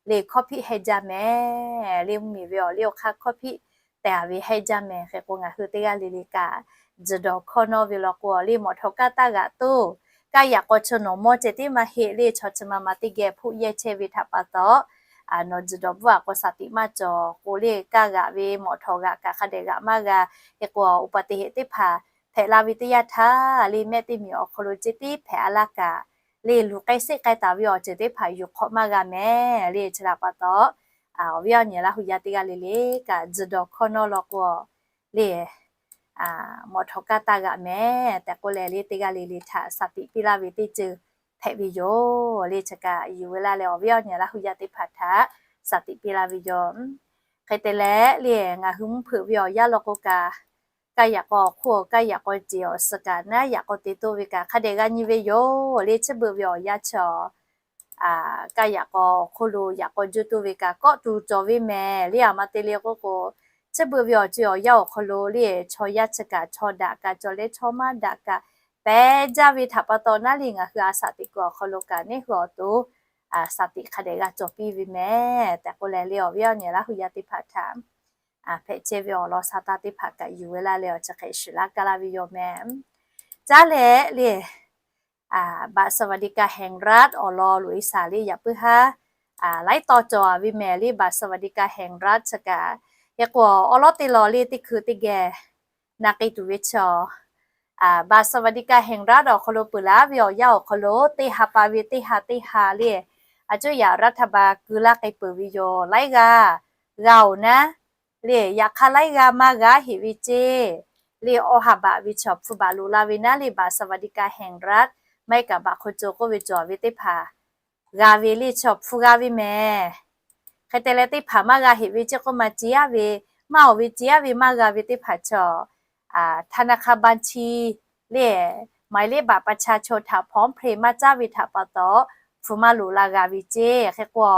le hkawˇ hpiˆ hehnˇ jaˇ mehˍ. Le mvuhˇmiˬ ve awˬ liˇ awˬ hk'aˇ hkawˇ hpiˆ tehꞈ a ve hehnˇ jaˇ mehˍ. Hk'e k'o ngaˬ hui teˇ g'aˇ le le kaꞈ tzuhˬ dawˬ hkawˇ nawˇ ve law k'o, le mawꞈ htawꞈ kaˇ taˇ g'aꞈ toˇ, kaˇ yaꞈ k'aw chi nawˬ mawˇ ceh tiˉ maˇ heˆ le chaw chi ma ma teˇ geh hpoˆ yehˇ chehˇ ve htaꞈ pa taw, nawˬ tzuhˬ dawˬ bvuhˆ a k'o saˍ tiꞈ maˇ cawˬ k'o le kaˇ g'aꞈ ve mawꞈ htawꞈ g'aꞈ kaꞈ hk'a dehꞈ g'aꞈ maˇ g'a. Hk'e k'o uˍ paˍ te heˆ teˇ hpaˍ hpehꞈ la ve teˇ yanˇ htaˇ le mehˆ teˇ miˬ awˬ hk'aw lo ceh tiˉ hpehꞈ a laˇ kaꞈ, le luˬ k'ai seˆ k'ai taˍ ve awˬ ceuˬ teˇ hpaˍ yuˬ hk'awꞈ maˇ g'a mehˍ. Le chi htaꞈ pa taw, awˬ viˉ awˬ nyi Laˇ hu yaˇ teˇ g'aˇ le le kaꞈ tzuhˬ dawˬ hkawˇ nawˇ law k'o, le mawꞈ htawꞈ kaˇ taˇ g'aꞈ mehˍ tehꞈ k'oˆ leh le teˇ g'aˇ le le htaꞈ saˍ tiꞈ piˇ laˇ ve teˇ ceuˬ hpehꞈ ve yoˬ. Le chi kaꞈ yuˬ ve laˇ leh awˬ viˉ awˬ nyi Laˇ hu yaˇ teˇ hpaˍ htaꞈ saˍ tiꞈ piˇ laˇ ve yoˬ. Hk'e te leh le ngaˬ hui mvuhˇ hpeuꞈ ve awˬ yanˇ law k'o kaꞈ, kaˇ yaꞈ k'aw awˬ hk'oˆ kaˇ yaꞈ k'aw ceˬ awˬ suhˍ kaꞈ naˉ yaꞈ k'aw te toˇ ve kaꞈ hk'a dehꞈ g'a nyi ve yoˬ. Le chi beuꞈ ve awˬ yanˇ chi kaˇ yaꞈ k'aw awˬ hk'oˆ lo yaꞈ k'aw juˇ toˇ ve kaꞈ kawˆ tuˬ cawˬ ve mehˍ. Le aˬ ma te le k'oˆ k'o, chi beuꞈ ve awˬ ceuˬ awˬ yanˇ awˬ hk'aw lo le chaw yaˇ chi kaꞈ chaw daꞈ kaꞈ cawˬ leh chaw maˇ daꞈ kaꞈ pehˬ jaˇ ve htaꞈ pa taw naˉ le ngaˬ hui a saˍ tiꞈ kuiˬ awˬ hk'aw lo kaꞈ neˇ hui awˬ to saˍ tiꞈ hk'a dehꞈ g'a cawˬ piˇ ve mehˍ tehꞈ k'oˆ leh le awˬ viˉ awˬ nyi Laˇ hu yaˇ teˇ hpaˍ htaꞈ hpehꞈ chehˇ ve awˬ lawn sa taˇ teˇ hpaˍ kaꞈ yuˬ ve laˇ leh awˬ chi hk'e shiˍ laˇ kaˇ laˇ ve yoˬ mehˍ. Caˉ leh leบัตรสวัสดิการแห่งรัฐ awˬ lawn loꞈ e saˍ le yaꞈ puiˉ haˉ laiˉ taw cawˬ a ve mehˍ le บัตรสวัสดิการแห่งรัฐ chi kaꞈ. Hk'e k'o awˬ lawn teˇ lawn le teˇ hkui teˇ geh na k'ai tuˬ ve chi a, บัตรสวัสดิการแห่งรัฐ awˬ hk'aw lo peuˬ laˇ ve awˬ yanˇ awˬ hk'aw lo teˇ ha pa ve teˇ ha teˇ ha le a cuˇ yaꞈ รัฐบาล keu laˇ k'ai peuˬ ve yoˬ. Laiˉ g'aˇ g'a-oˬ naˉ le, yaꞈ hk'aˇ laiˉ g'aˇ maˇ g'a heꞈ ve ceˇ le, awˇ ha baꞈ ve chaw hpu baꞈ loꞈ la ve naˉ le บัตรสวัสดิการแห่งรัฐ maˇ heˆ kaꞈ บัตรคนจน k'oˆ ve cawˬ ve teˇ hpaˍ g'a ve le chaw hpu g'a ve mehˍ. Hk'e te leh teˇ hpaˍ maˇ g'a heꞈ ve ceˇ k'oˆ ma ceˇ aˉ ve, maˇ awˬ ve ceˇ aˉ ve maˇ g'a ve teˇ hpaˍ chaw ธนาคารบัญชี le หมายเลขบัตรประชาชน htaꞈ พร้อมเพย์ maˇ caˉ ve htaꞈ pa taw hpu maˇ loꞈ la g'a ve ceˇ. Hk'e k'o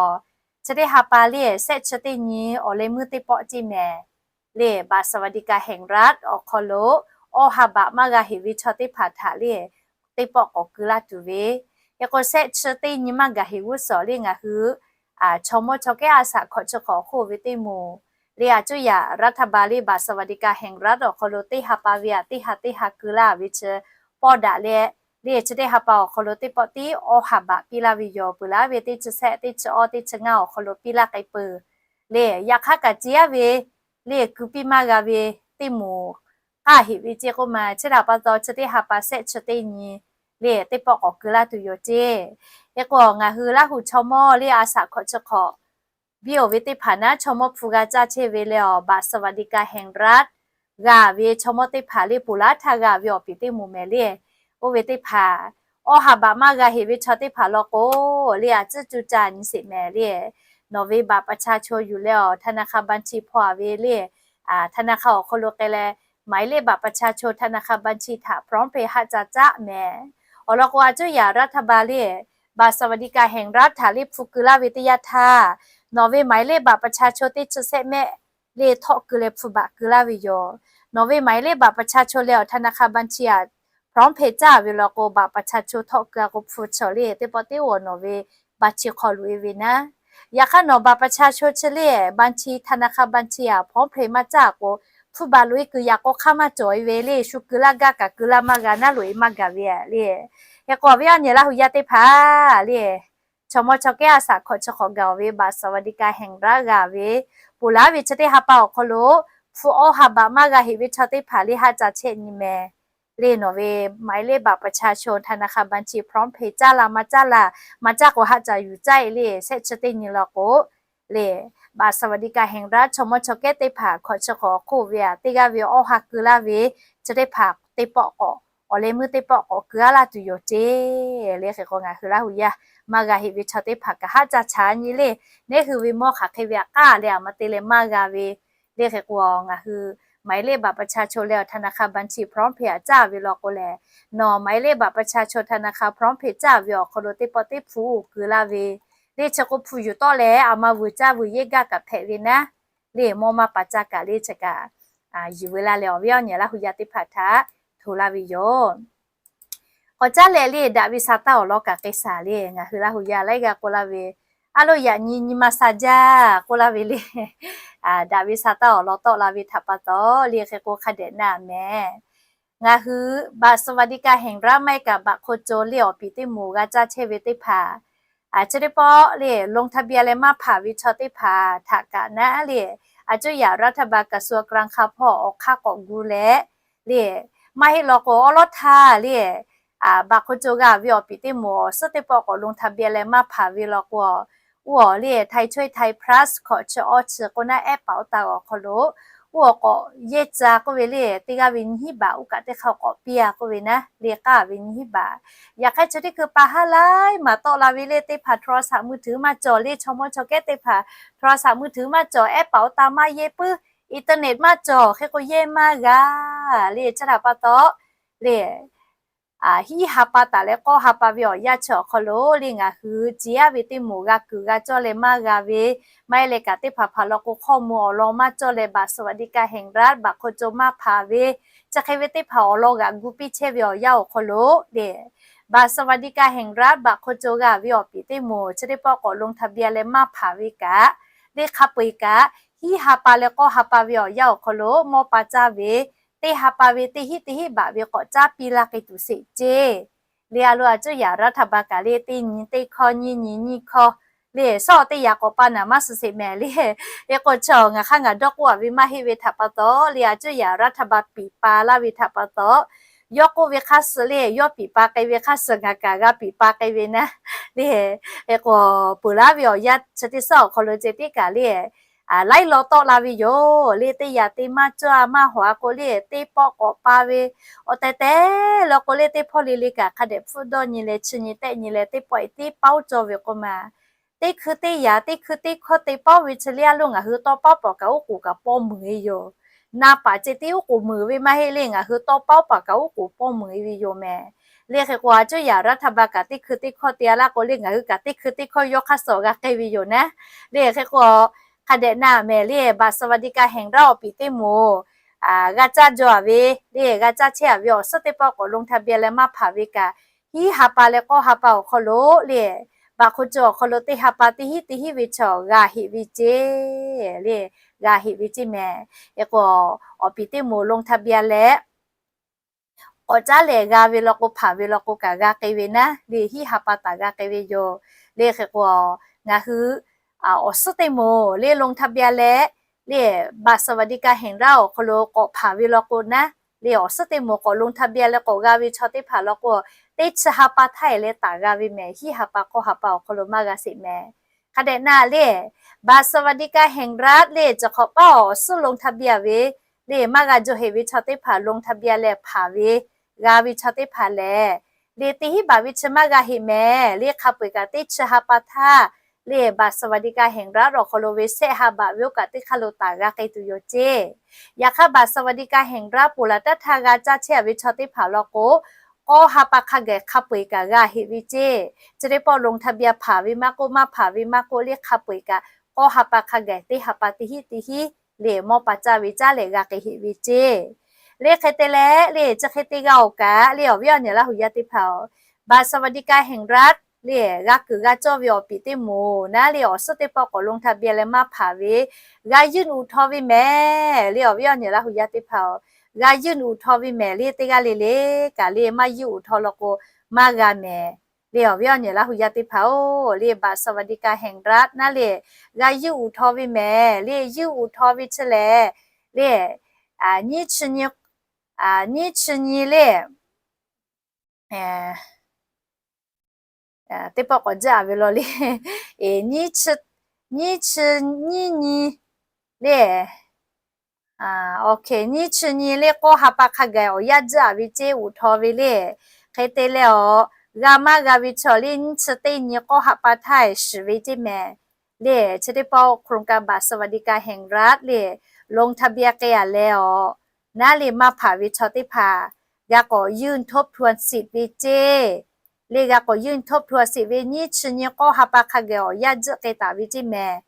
chi teˇ ha pa le shehˆ chi teˇ nyi awˬ leh meuˇ teˇ pawˆ ceˇ mehˍ le บัตรสวัสดิการแห่งรัฐ awˬ hk'aw lo awˇ ha baꞈ maˇ g'a heꞈ ve chaw teˇ hpaˍ htaꞈ le teˇ pawˆ k'awꞈ keu laˇ tuˬ ve. Hk'e k'o shehˆ chi teˇ nyi maˇ gaˬ heꞈ g'uˇ suhˍ le ngaˬ hui chaw mawˇ chaw kehˉ a shaꞈ hkawꞈ chi hk'awꞈ hk'oˆ ve teˇ moˍ le a cuˇ yaꞈ รัฐบาล le บัตรสวัสดิการแห่งรัฐ awˬ hk'aw lo teˇ ha pa ve a teˇ ha teˇ ha keu laˇ ve chi pawˆ daꞈ leh le chi teˇ ha pa awˬ hk'aw lo teˇ pawˆ tiˉ awˇ ha baꞈ piˇ laˇ ve yoˬ. Peuˬ laˇ ve teˇ chi shehˆ teˇ chi awˇ teˇ chi ngaˇ awˬ hk'aw lo piˇ laˇ k'ai peuˬ le. Yaꞈ hk'aˇ kaꞈ ceˇ aˉ ve le keu piˇ maˇ g'a ve teˇ moˍ k'aˇ heꞈ ve ceˇ k'oˆ ma chi htaꞈ pa taw chi teˇ ha pa shehˆ chi teˇ nyi le teˇ pawˆ k'awꞈ keu laˇ tuˬ yoˬ ceˇ. Hk'e k'o ngaˬ hui Laˇ hu chaw mawˇ le a shaꞈ hkawꞈ chi hk'awꞈ biˇ oˬ ve teˇ hpaˍ naˉ chaw mawˇ hpu g'a caˇ chehˇ ve leh awˬ บัตรสวัสดิการแห่งรัฐ g'a ve chaw mawˇ teˇ hpaˍ le ponˬ laˇ htaˇ g'a ve awˬ piˍ teˇ moˍ mehˍ le. Oˇ ve teˇ hpaˍ awˇ ha baꞈ maˇ g'a heꞈ ve chaw teˇ hpaˍ law k'o le a cuˇ cuˇ caˇ nyi sheˍ mehˍ le. Nawˬ ve บัตรประชาชน yuˬ leh awˬ ธนาคารบัญชี hpaw a ve le ธนาคาร awˬ hk'aw lo k'ai leh หมายเลขบัตรประชาชน ธนาคารบัญชี htaꞈ พร้อมเพย์ haˆ ca caˆ mehˍ. Awˬ lawn k'o, a cuˇ yaꞈ รัฐบาล le, บัตรสวัสดิการแห่งรัฐ htaꞈ le hpu keu laˇ ve teˇ yanˇ htaˇ, nawˬ ve หมายเลขบัตรประชาชน teˇ chi sehˆ mehˆ le htawˆ keu leh hpu baꞈ keu laˇ ve yoˬ. Nawˬ ve หมายเลขบัตรประชาชน leh awˬ ธนาคารบัญชี htaꞈ พร้อมเพย์ caˇ ve law k'o, บัตรประชาชน htawˆ keu a k'o hpu chi le teˇ pawˆ teˇ o nawˬ ve บัญชี hk'aw loꞈ e ve naˉ. Yaꞈ hk'aˇ nawˬ บัตรประชาชน chi le บัญชี ธนาคารบัญชี htaꞈ พร้อมเพย์ maˇ caˇ a k'o, hpu baꞈ loꞈ e kuiˬ yaꞈ k'aw hk'aˇ maˇ cawˬ e ve le, shu keu laˇ gaˇ kaꞈ keu laˇ maˇ g'a, naˉ loꞈ e maˇ gaˬ ve le. Hk'e k'o, awˬ viˉ awˬ nyi Laˇ hu yaˇ teˇ hpaˍ le, chaw mawˇ chaw kehˉ a shaꞈ hkawꞈ chi hk'awꞈ gaˬ ve บัตรสวัสดิการแห่งรัฐ g'a ve, ponˬ laˇ ve chi teˇ ha pa awˬ hk'aw lo hpu awˇ ha baꞈ maˇ g'a heꞈ ve chaw teˇ hpaˍ le haˆ ca chehˇ nyi meh. Le nawˬ ve หมายเลขบัตรประชาชน ธนาคารบัญชี พร้อมเพย์ caˇ la maˇ caˇ la, maˇ caˇ k'o haˆ ca yuˬ caˇ e le, shehˆ chi teˇ nyi law k'o, le บัตรสวัสดิการแห่งรัฐ chaw mawˇ chaw kehˉ teˇ hpaˍ hkawꞈ chi hk'awꞈ hk'oˆ ve a, teˇ g'aˇ ve awˇ ha keu laˇ ve chi teˇ hpaˍ teˇ pawˆ k'awꞈ, awˬ leh meuˇ teˇ pawˆ k'awꞈ keu a laˇ tuˬ yoˬ ceˇ. Le hk'e k'o, ngaˬ hui Laˇ hu yaˇ maˇ g'a heꞈ ve chaw teˇ hpaˍ kaꞈ haˆ ca chaꞈ nyi le, neˉ hui ve mawˇ hk'aˬ hk'e ve aꞈ k'aˇ leh a ma te leh maˇ g'a ve. Le hk'e k'o, ngaˬ hui หมายเลขบัตรประชาชน leh awˬ ธนาคารบัญชี พร้อมเพย์ htaꞈ caˇ ve law k'o lehˬ, nawˬ หมายเลขบัตรประชาชน ธนาคารพร้อมเพย์ caˇ ve awˬ hk'aw lo teˇ pawˆ teˇ hpu keu laˇ ve, le chi k'o hpu yuˬ tawˆ leh a ma vuiˬ caˇ vuiˬ yeˇ gaˇ kaꞈ hpehꞈ ve naˉ. Le mawˇ maˇ pa caˇ kaꞈ le chi kaꞈ yuˬ ve laˇ leh, awˬ viˉ awˬ nyi Laˇ hu yaˇ teˇ hpaˍ htaꞈ hto laˇ ve yoˬ. K'awꞈ caˉ leh le, daꞈ ve sa taˇ awˬ lawn kaꞈ k'ai shaˍ le, ngaˬ hui Laˇ hu yaˇ laiˉ g'aˇ k'oˆ laˇ ve, a loˇ yaꞈ nyi nyi ma sa jaˇ k'oˆ laˇ ve le. Daꞈ ve sa taˇ awˬ lawn tawˆ la ve htaꞈ pa taw le, hk'e k'o hk'a dehꞈ na mehˍ. Ngaˬ hui บัตรสวัสดิการแห่งรัฐ maˇ heˆ kaꞈ บัตรคนจน le awˬ piˍ teˇ moˍ g'a caˇ chehˇ ve teˇ hpaˍ, chi teˇ pawˆ le ลงทะเบียน leh maˇ hpanˍ ve chaw teˇ hpaˍ htaꞈ kaꞈ naˉ le, a cuˇ yaꞈ รัฐบาล กระทรวงการคลัง hpawˇ awˬ hk'aˇ k'awꞈ gu leh le, maˇ heˆ law k'o awˉ lawˉ htaˇ le บัตรคนจน g'a ve awˬ piˍ teˇ moˍ awˬ suhˉ teˇ pawˆ k'awꞈ ลงทะเบียน leh maˇ hpanˍ ve law k'o, oˇ awˬ le ไทยช่วยไทย พลัส hkawꞈ chi awˇ chi k'o naˉ ehˉ paˍ oˇ taˍ awˬ hk'aw lo, oˇ awˬ k'awꞈ yehˇ ca k'oˆ ve le, teˇ g'aˇ ve nyiˇ hinˉ baꞈ, oˇ kaꞈ teˇ hk'a k'awꞈ piˇ a k'oˆ ve naˉ le, k'aˇ ve nyiˇ hinˉ baꞈ. Yaꞈ hk'aˇ chi teˇ hkui pa haˉ laiˉ maˬ tawˆ la ve le, teˇ hpaˍ โทรศัพท์มือถือ maˇ cawˬ le, chaw mawˇ chaw kehˉ teˇ hpaˍ โทรศัพท์มือถือ maˇ cawˬ, ehˉ paˍ oˇ taˍ maˇ yehˇ puiˉ, internet maˇ cawˬ, hk'e k'o yehˇ maˇ g'a le. Chi htaꞈ pa taw le hiˉ ha pa taˍ leh k'awˇ ha pa ve awˬ yanˇ chi awˬ hk'aw lo le ngaˬ hui ciˍ yaˇ ve teˇ moˍ g'a kuiˬ g'a cawˇ leh maˇ g'a ve, maˇ heˆ leh kaꞈ teˇ hpaˍ hpaˍ law k'o hk'awˇ mvuh awˬ lawn maˇ cawˇ leh บัตรสวัสดิการแห่งรัฐ บัตรคนจน maˇ hpanˍ ve, chi hk'e ve teˇ hpaˍ awˬ lawn g'aꞈ gu piˇ chehˇ ve awˬ yanˇ awˬ hk'aw lo le บัตรสวัสดิการแห่งรัฐ บัตรคนจน g'a ve awˬ piˍ teˇ moˍ chi teˇ pawˆ k'awꞈ ลงทะเบียน leh maˇ hpanˍ ve kaꞈ le hk'a peu eˬ kaꞈ hiˉ ha pa leh k'awˇ ha pa ve awˬ yanˇ awˬ hk'aw lo mawˇ pa caˇ ve, teˇ ha pa ve teˇ hinˉ teˇ hinˉ baꞈ ve k'awꞈ caˉ piˇ laˇ k'ai tuˬ sheˍ ceˇ. Le a lo a cuˇ yaꞈ รัฐบาล kaꞈ le teˇ nyi teˇ hkawˇ, nyiˇ nyi nyiˇ hkawˇ le, shawˉ teˇ yaꞈ k'awꞈ pa naˍ maˇ suh sheˍ mehˍ le. Hk'e k'o chi ngaˬ hk'aˇ ngaˬ dawˇ k'oˆ a ve maˇ heˆ ve htaꞈ pa taw le, a cuˇ yaꞈ รัฐบาล piˍ pa laˇ ve htaꞈ pa taw, yawˇ k'oˆ ve hk'aˇ suh le, yawˇ piˍ pa k'ai ve hk'aˇ suh ngaˬ kaꞈ g'a piˍ pa k'ai ve naˉ le. Hk'e k'o, peuˬ laˇ ve awˬ yanˇ chi teˇ suhˉ awˬ hk'aw lo ceh tiˉ kaꞈ le laiˉ law tawˆ la ve yoˬ le. Teˇ yaꞈ te maˇ cawˇ a maˇ hawˍ a k'o le, teˇ pawˆ k'awꞈ pa ve awˬ tehˬ tehˬ law k'o le, teˇ hpawˇ le le kaꞈ hk'a dehꞈ hpfuhˆ dawˇ nyi leh chi nyi tehˆ nyi leh teˇ pawˆ e teˇ pawˆ cawˇ ve k'oˆ ma, teˇ hkui teˇ yaꞈ teˇ hkui teˇ hkawˇ te pawˆ ve chi le a loˇ ngaˬ hui tawˇ pawˆ paˍ kaꞈ oˉ k'oˍ kaꞈ pawˇ meunˍ e yoˬ. Na paˍ ceh tiˉ oˉ k'oˍ meunˍ ve maˇ heˆ le, ngaˬ hui tawˇ pawˆ paˍ kaꞈ oˉ k'oˍ pawˇ meunˍ e ve yoˬ mehˍ. Le hk'e k'o a cuˇ yaꞈ รัฐบาล kaꞈ teˇ hkui teˇ hkawˇ te a laˇ k'o le, ngaˬ hui kaꞈ teˇ hkui teˇ hkawˇ yawˇ hk'aˇ suh awˬ g'a k'ai ve yoˬ naˉ. Le hk'e k'o, hk'a dehꞈ na mehˍ le, บัตรสวัสดิการแห่งรัฐ awˬ piˍ teˇ moˍ g'a caˇ jaw a ve le, g'a caˇ chehˇ a ve awˬ suhˉ teˇ pawˆ k'awꞈ ลงทะเบียน leh maˇ hpanˍ ve kaꞈ hiˉ ha pa leh k'awˇ ha pa awˬ hk'aw lo le, บัตรคนจน awˬ hk'aw lo teˇ ha pa teˇ hinˉ teˇ hinˉ ve chaw g'a heꞈ ve ceˇ le, g'a heꞈ ve ceˇ mehˍ. Hk'e k'o, awˬ piˍ teˇ moˍ ลงทะเบียน leh k'awꞈ caˉ lehˬ g'a ve law k'o, hpanˍ ve law k'o kaꞈ g'a k'ai ve naˉ le, hiˉ ha pa taˍ g'a k'ai ve yoˬ. Le hk'e k'o, ngaˬ hui awˬ suhˉ teˇ moˍ le ลงทะเบียน leh le บัตรสวัสดิการแห่งรัฐ awˬ hk'aw lo k'awꞈ hpanˍ ve law k'o naˉ le, awˬ suhˉ teˇ moˍ k'awꞈ ลงทะเบียน leh k'awꞈ g'a ve chaw teˇ hpaˍ law k'o, teˇ chi ha pa htaˇ e leh taˍ g'a ve mehˍ. Hiˉ ha pa k'awˇ ha pa awˬ hk'aw lo maˇ g'a sheˍ mehˍ. Hk'a dehꞈ na le, บัตรสวัสดิการแห่งรัฐ le, chi hk'awꞈ paˉ awˬ suhˉ ลงทะเบียน ve le, maˇ g'a jaw heꞈ ve chaw teˇ hpaˍ ลงทะเบียน leh hpanˍ ve g'a ve chaw teˇ hpaˍ lehˬ, le teˇ hinˉ baꞈ ve chi maˇ g'a heꞈ mehˍ. Le hk'a peu eˬ kaꞈ teˇ chi ha pa htaˇ le บัตรสวัสดิการแห่งรัฐ awˬ hk'aw lo ve shehˆ ha baꞈ ve oˇ kaꞈ teˇ hk'aˇ lo taˍ g'a k'ai tuˬ yoˬ ceˇ. Yaꞈ hk'aˇ บัตรสวัสดิการแห่งรัฐ ponˬ laˬ taˇ htaˇ g'a caˇ chehˇ a ve chaw teˇ hpaˍ law k'o, k'awˇ ha pa hk'a gaˬ hk'a peu-eˬ kaꞈ g'a heꞈ ve ceˇ. Chi teˇ pawˆ ลงทะเบียน hpanˍ ve maˇ k'oˆ, maˇ hpanˍ ve maˇ k'oˆ, le hk'a peu-eˬ kaꞈ k'awˇ ha pa hk'a gaˬ teˇ ha pa teˇ hinˉ teˇ hinˉ le mawˇ pa caˇ ve caˉ leh g'a k'ai heꞈ ve ceˇ. Le hk'e te leh le chi hk'e te g'a-oˬ kaꞈ le awˬ viˉ awˬ nyi Laˇ huˍ yaˇ teˇ hpaˍ-oˬ, บัตรสวัสดิการแห่งรัฐ le g'a kuiˬ g'a cawˇ ve awˬ piˍ teˇ moˍ naˉ le awˬ suhˉ teˇ pawˆ k'awꞈ ลงทะเบียน leh maˇ hpanˍ ve g'a ยื่นอุทธรณ์ ve mehˍ. Le awˬ viˉ awˬ nyi Laˇ huˍ yaˇ teˇ hpaˍ-oˬ, g'a ยื่นอุทธรณ์ ve mehˍ le teˇ g'aˇ le le kaꞈ le maˇ ยื่นอุทธรณ์ law k'o maˇ g'a mehˍ. Le awˬ viˉ awˬ nyi Laˇ huˍ yaˇ teˇ hpaˍ-oˬ, le บัตรสวัสดิการแห่งรัฐ naˉ le g'a ยื่นอุทธรณ์ ve mehˍ. Le ยื่นอุทธรณ์ ve chi lehˬ le nyiˇ chi nyi, nyiˇ chi nyi le teˇ pawˆ k'awꞈ jaˇ ve law le, nyiˇ chi nyiˇ nyi le, nyiˇ chi nyi le k'awˇ ha pa hk'a gaˬ awˬ yanˇ jaˇ ve ceˇ อุทธรณ์ ve le. Hk'e te leh awˬ g'a maˇ g'a ve chaw le nyiˇ chi teˇ nyi k'awˇ ha pa htaˇ shiˍ ve ceˇ mehˍ. Le chi teˇ pawˆ โครงการบัตรสวัสดิการแห่งรัฐ le ลงทะเบียน k'ai-a leh awˬ naˉ le maˇ hpanˍ ve chaw teˇ hpaˍ g'a k'awꞈ ยื่นทบทวนสิทธิ์ ve ceˇ. Le g'a k'awꞈ ยื่นทบทวนสิทธิ์ ve nyiˇ chi nyi k'awˇ ha pa hk'a gaˬ awˬ yanˇ jiˆ k'ai taˍ ve ceˇ mehˍ.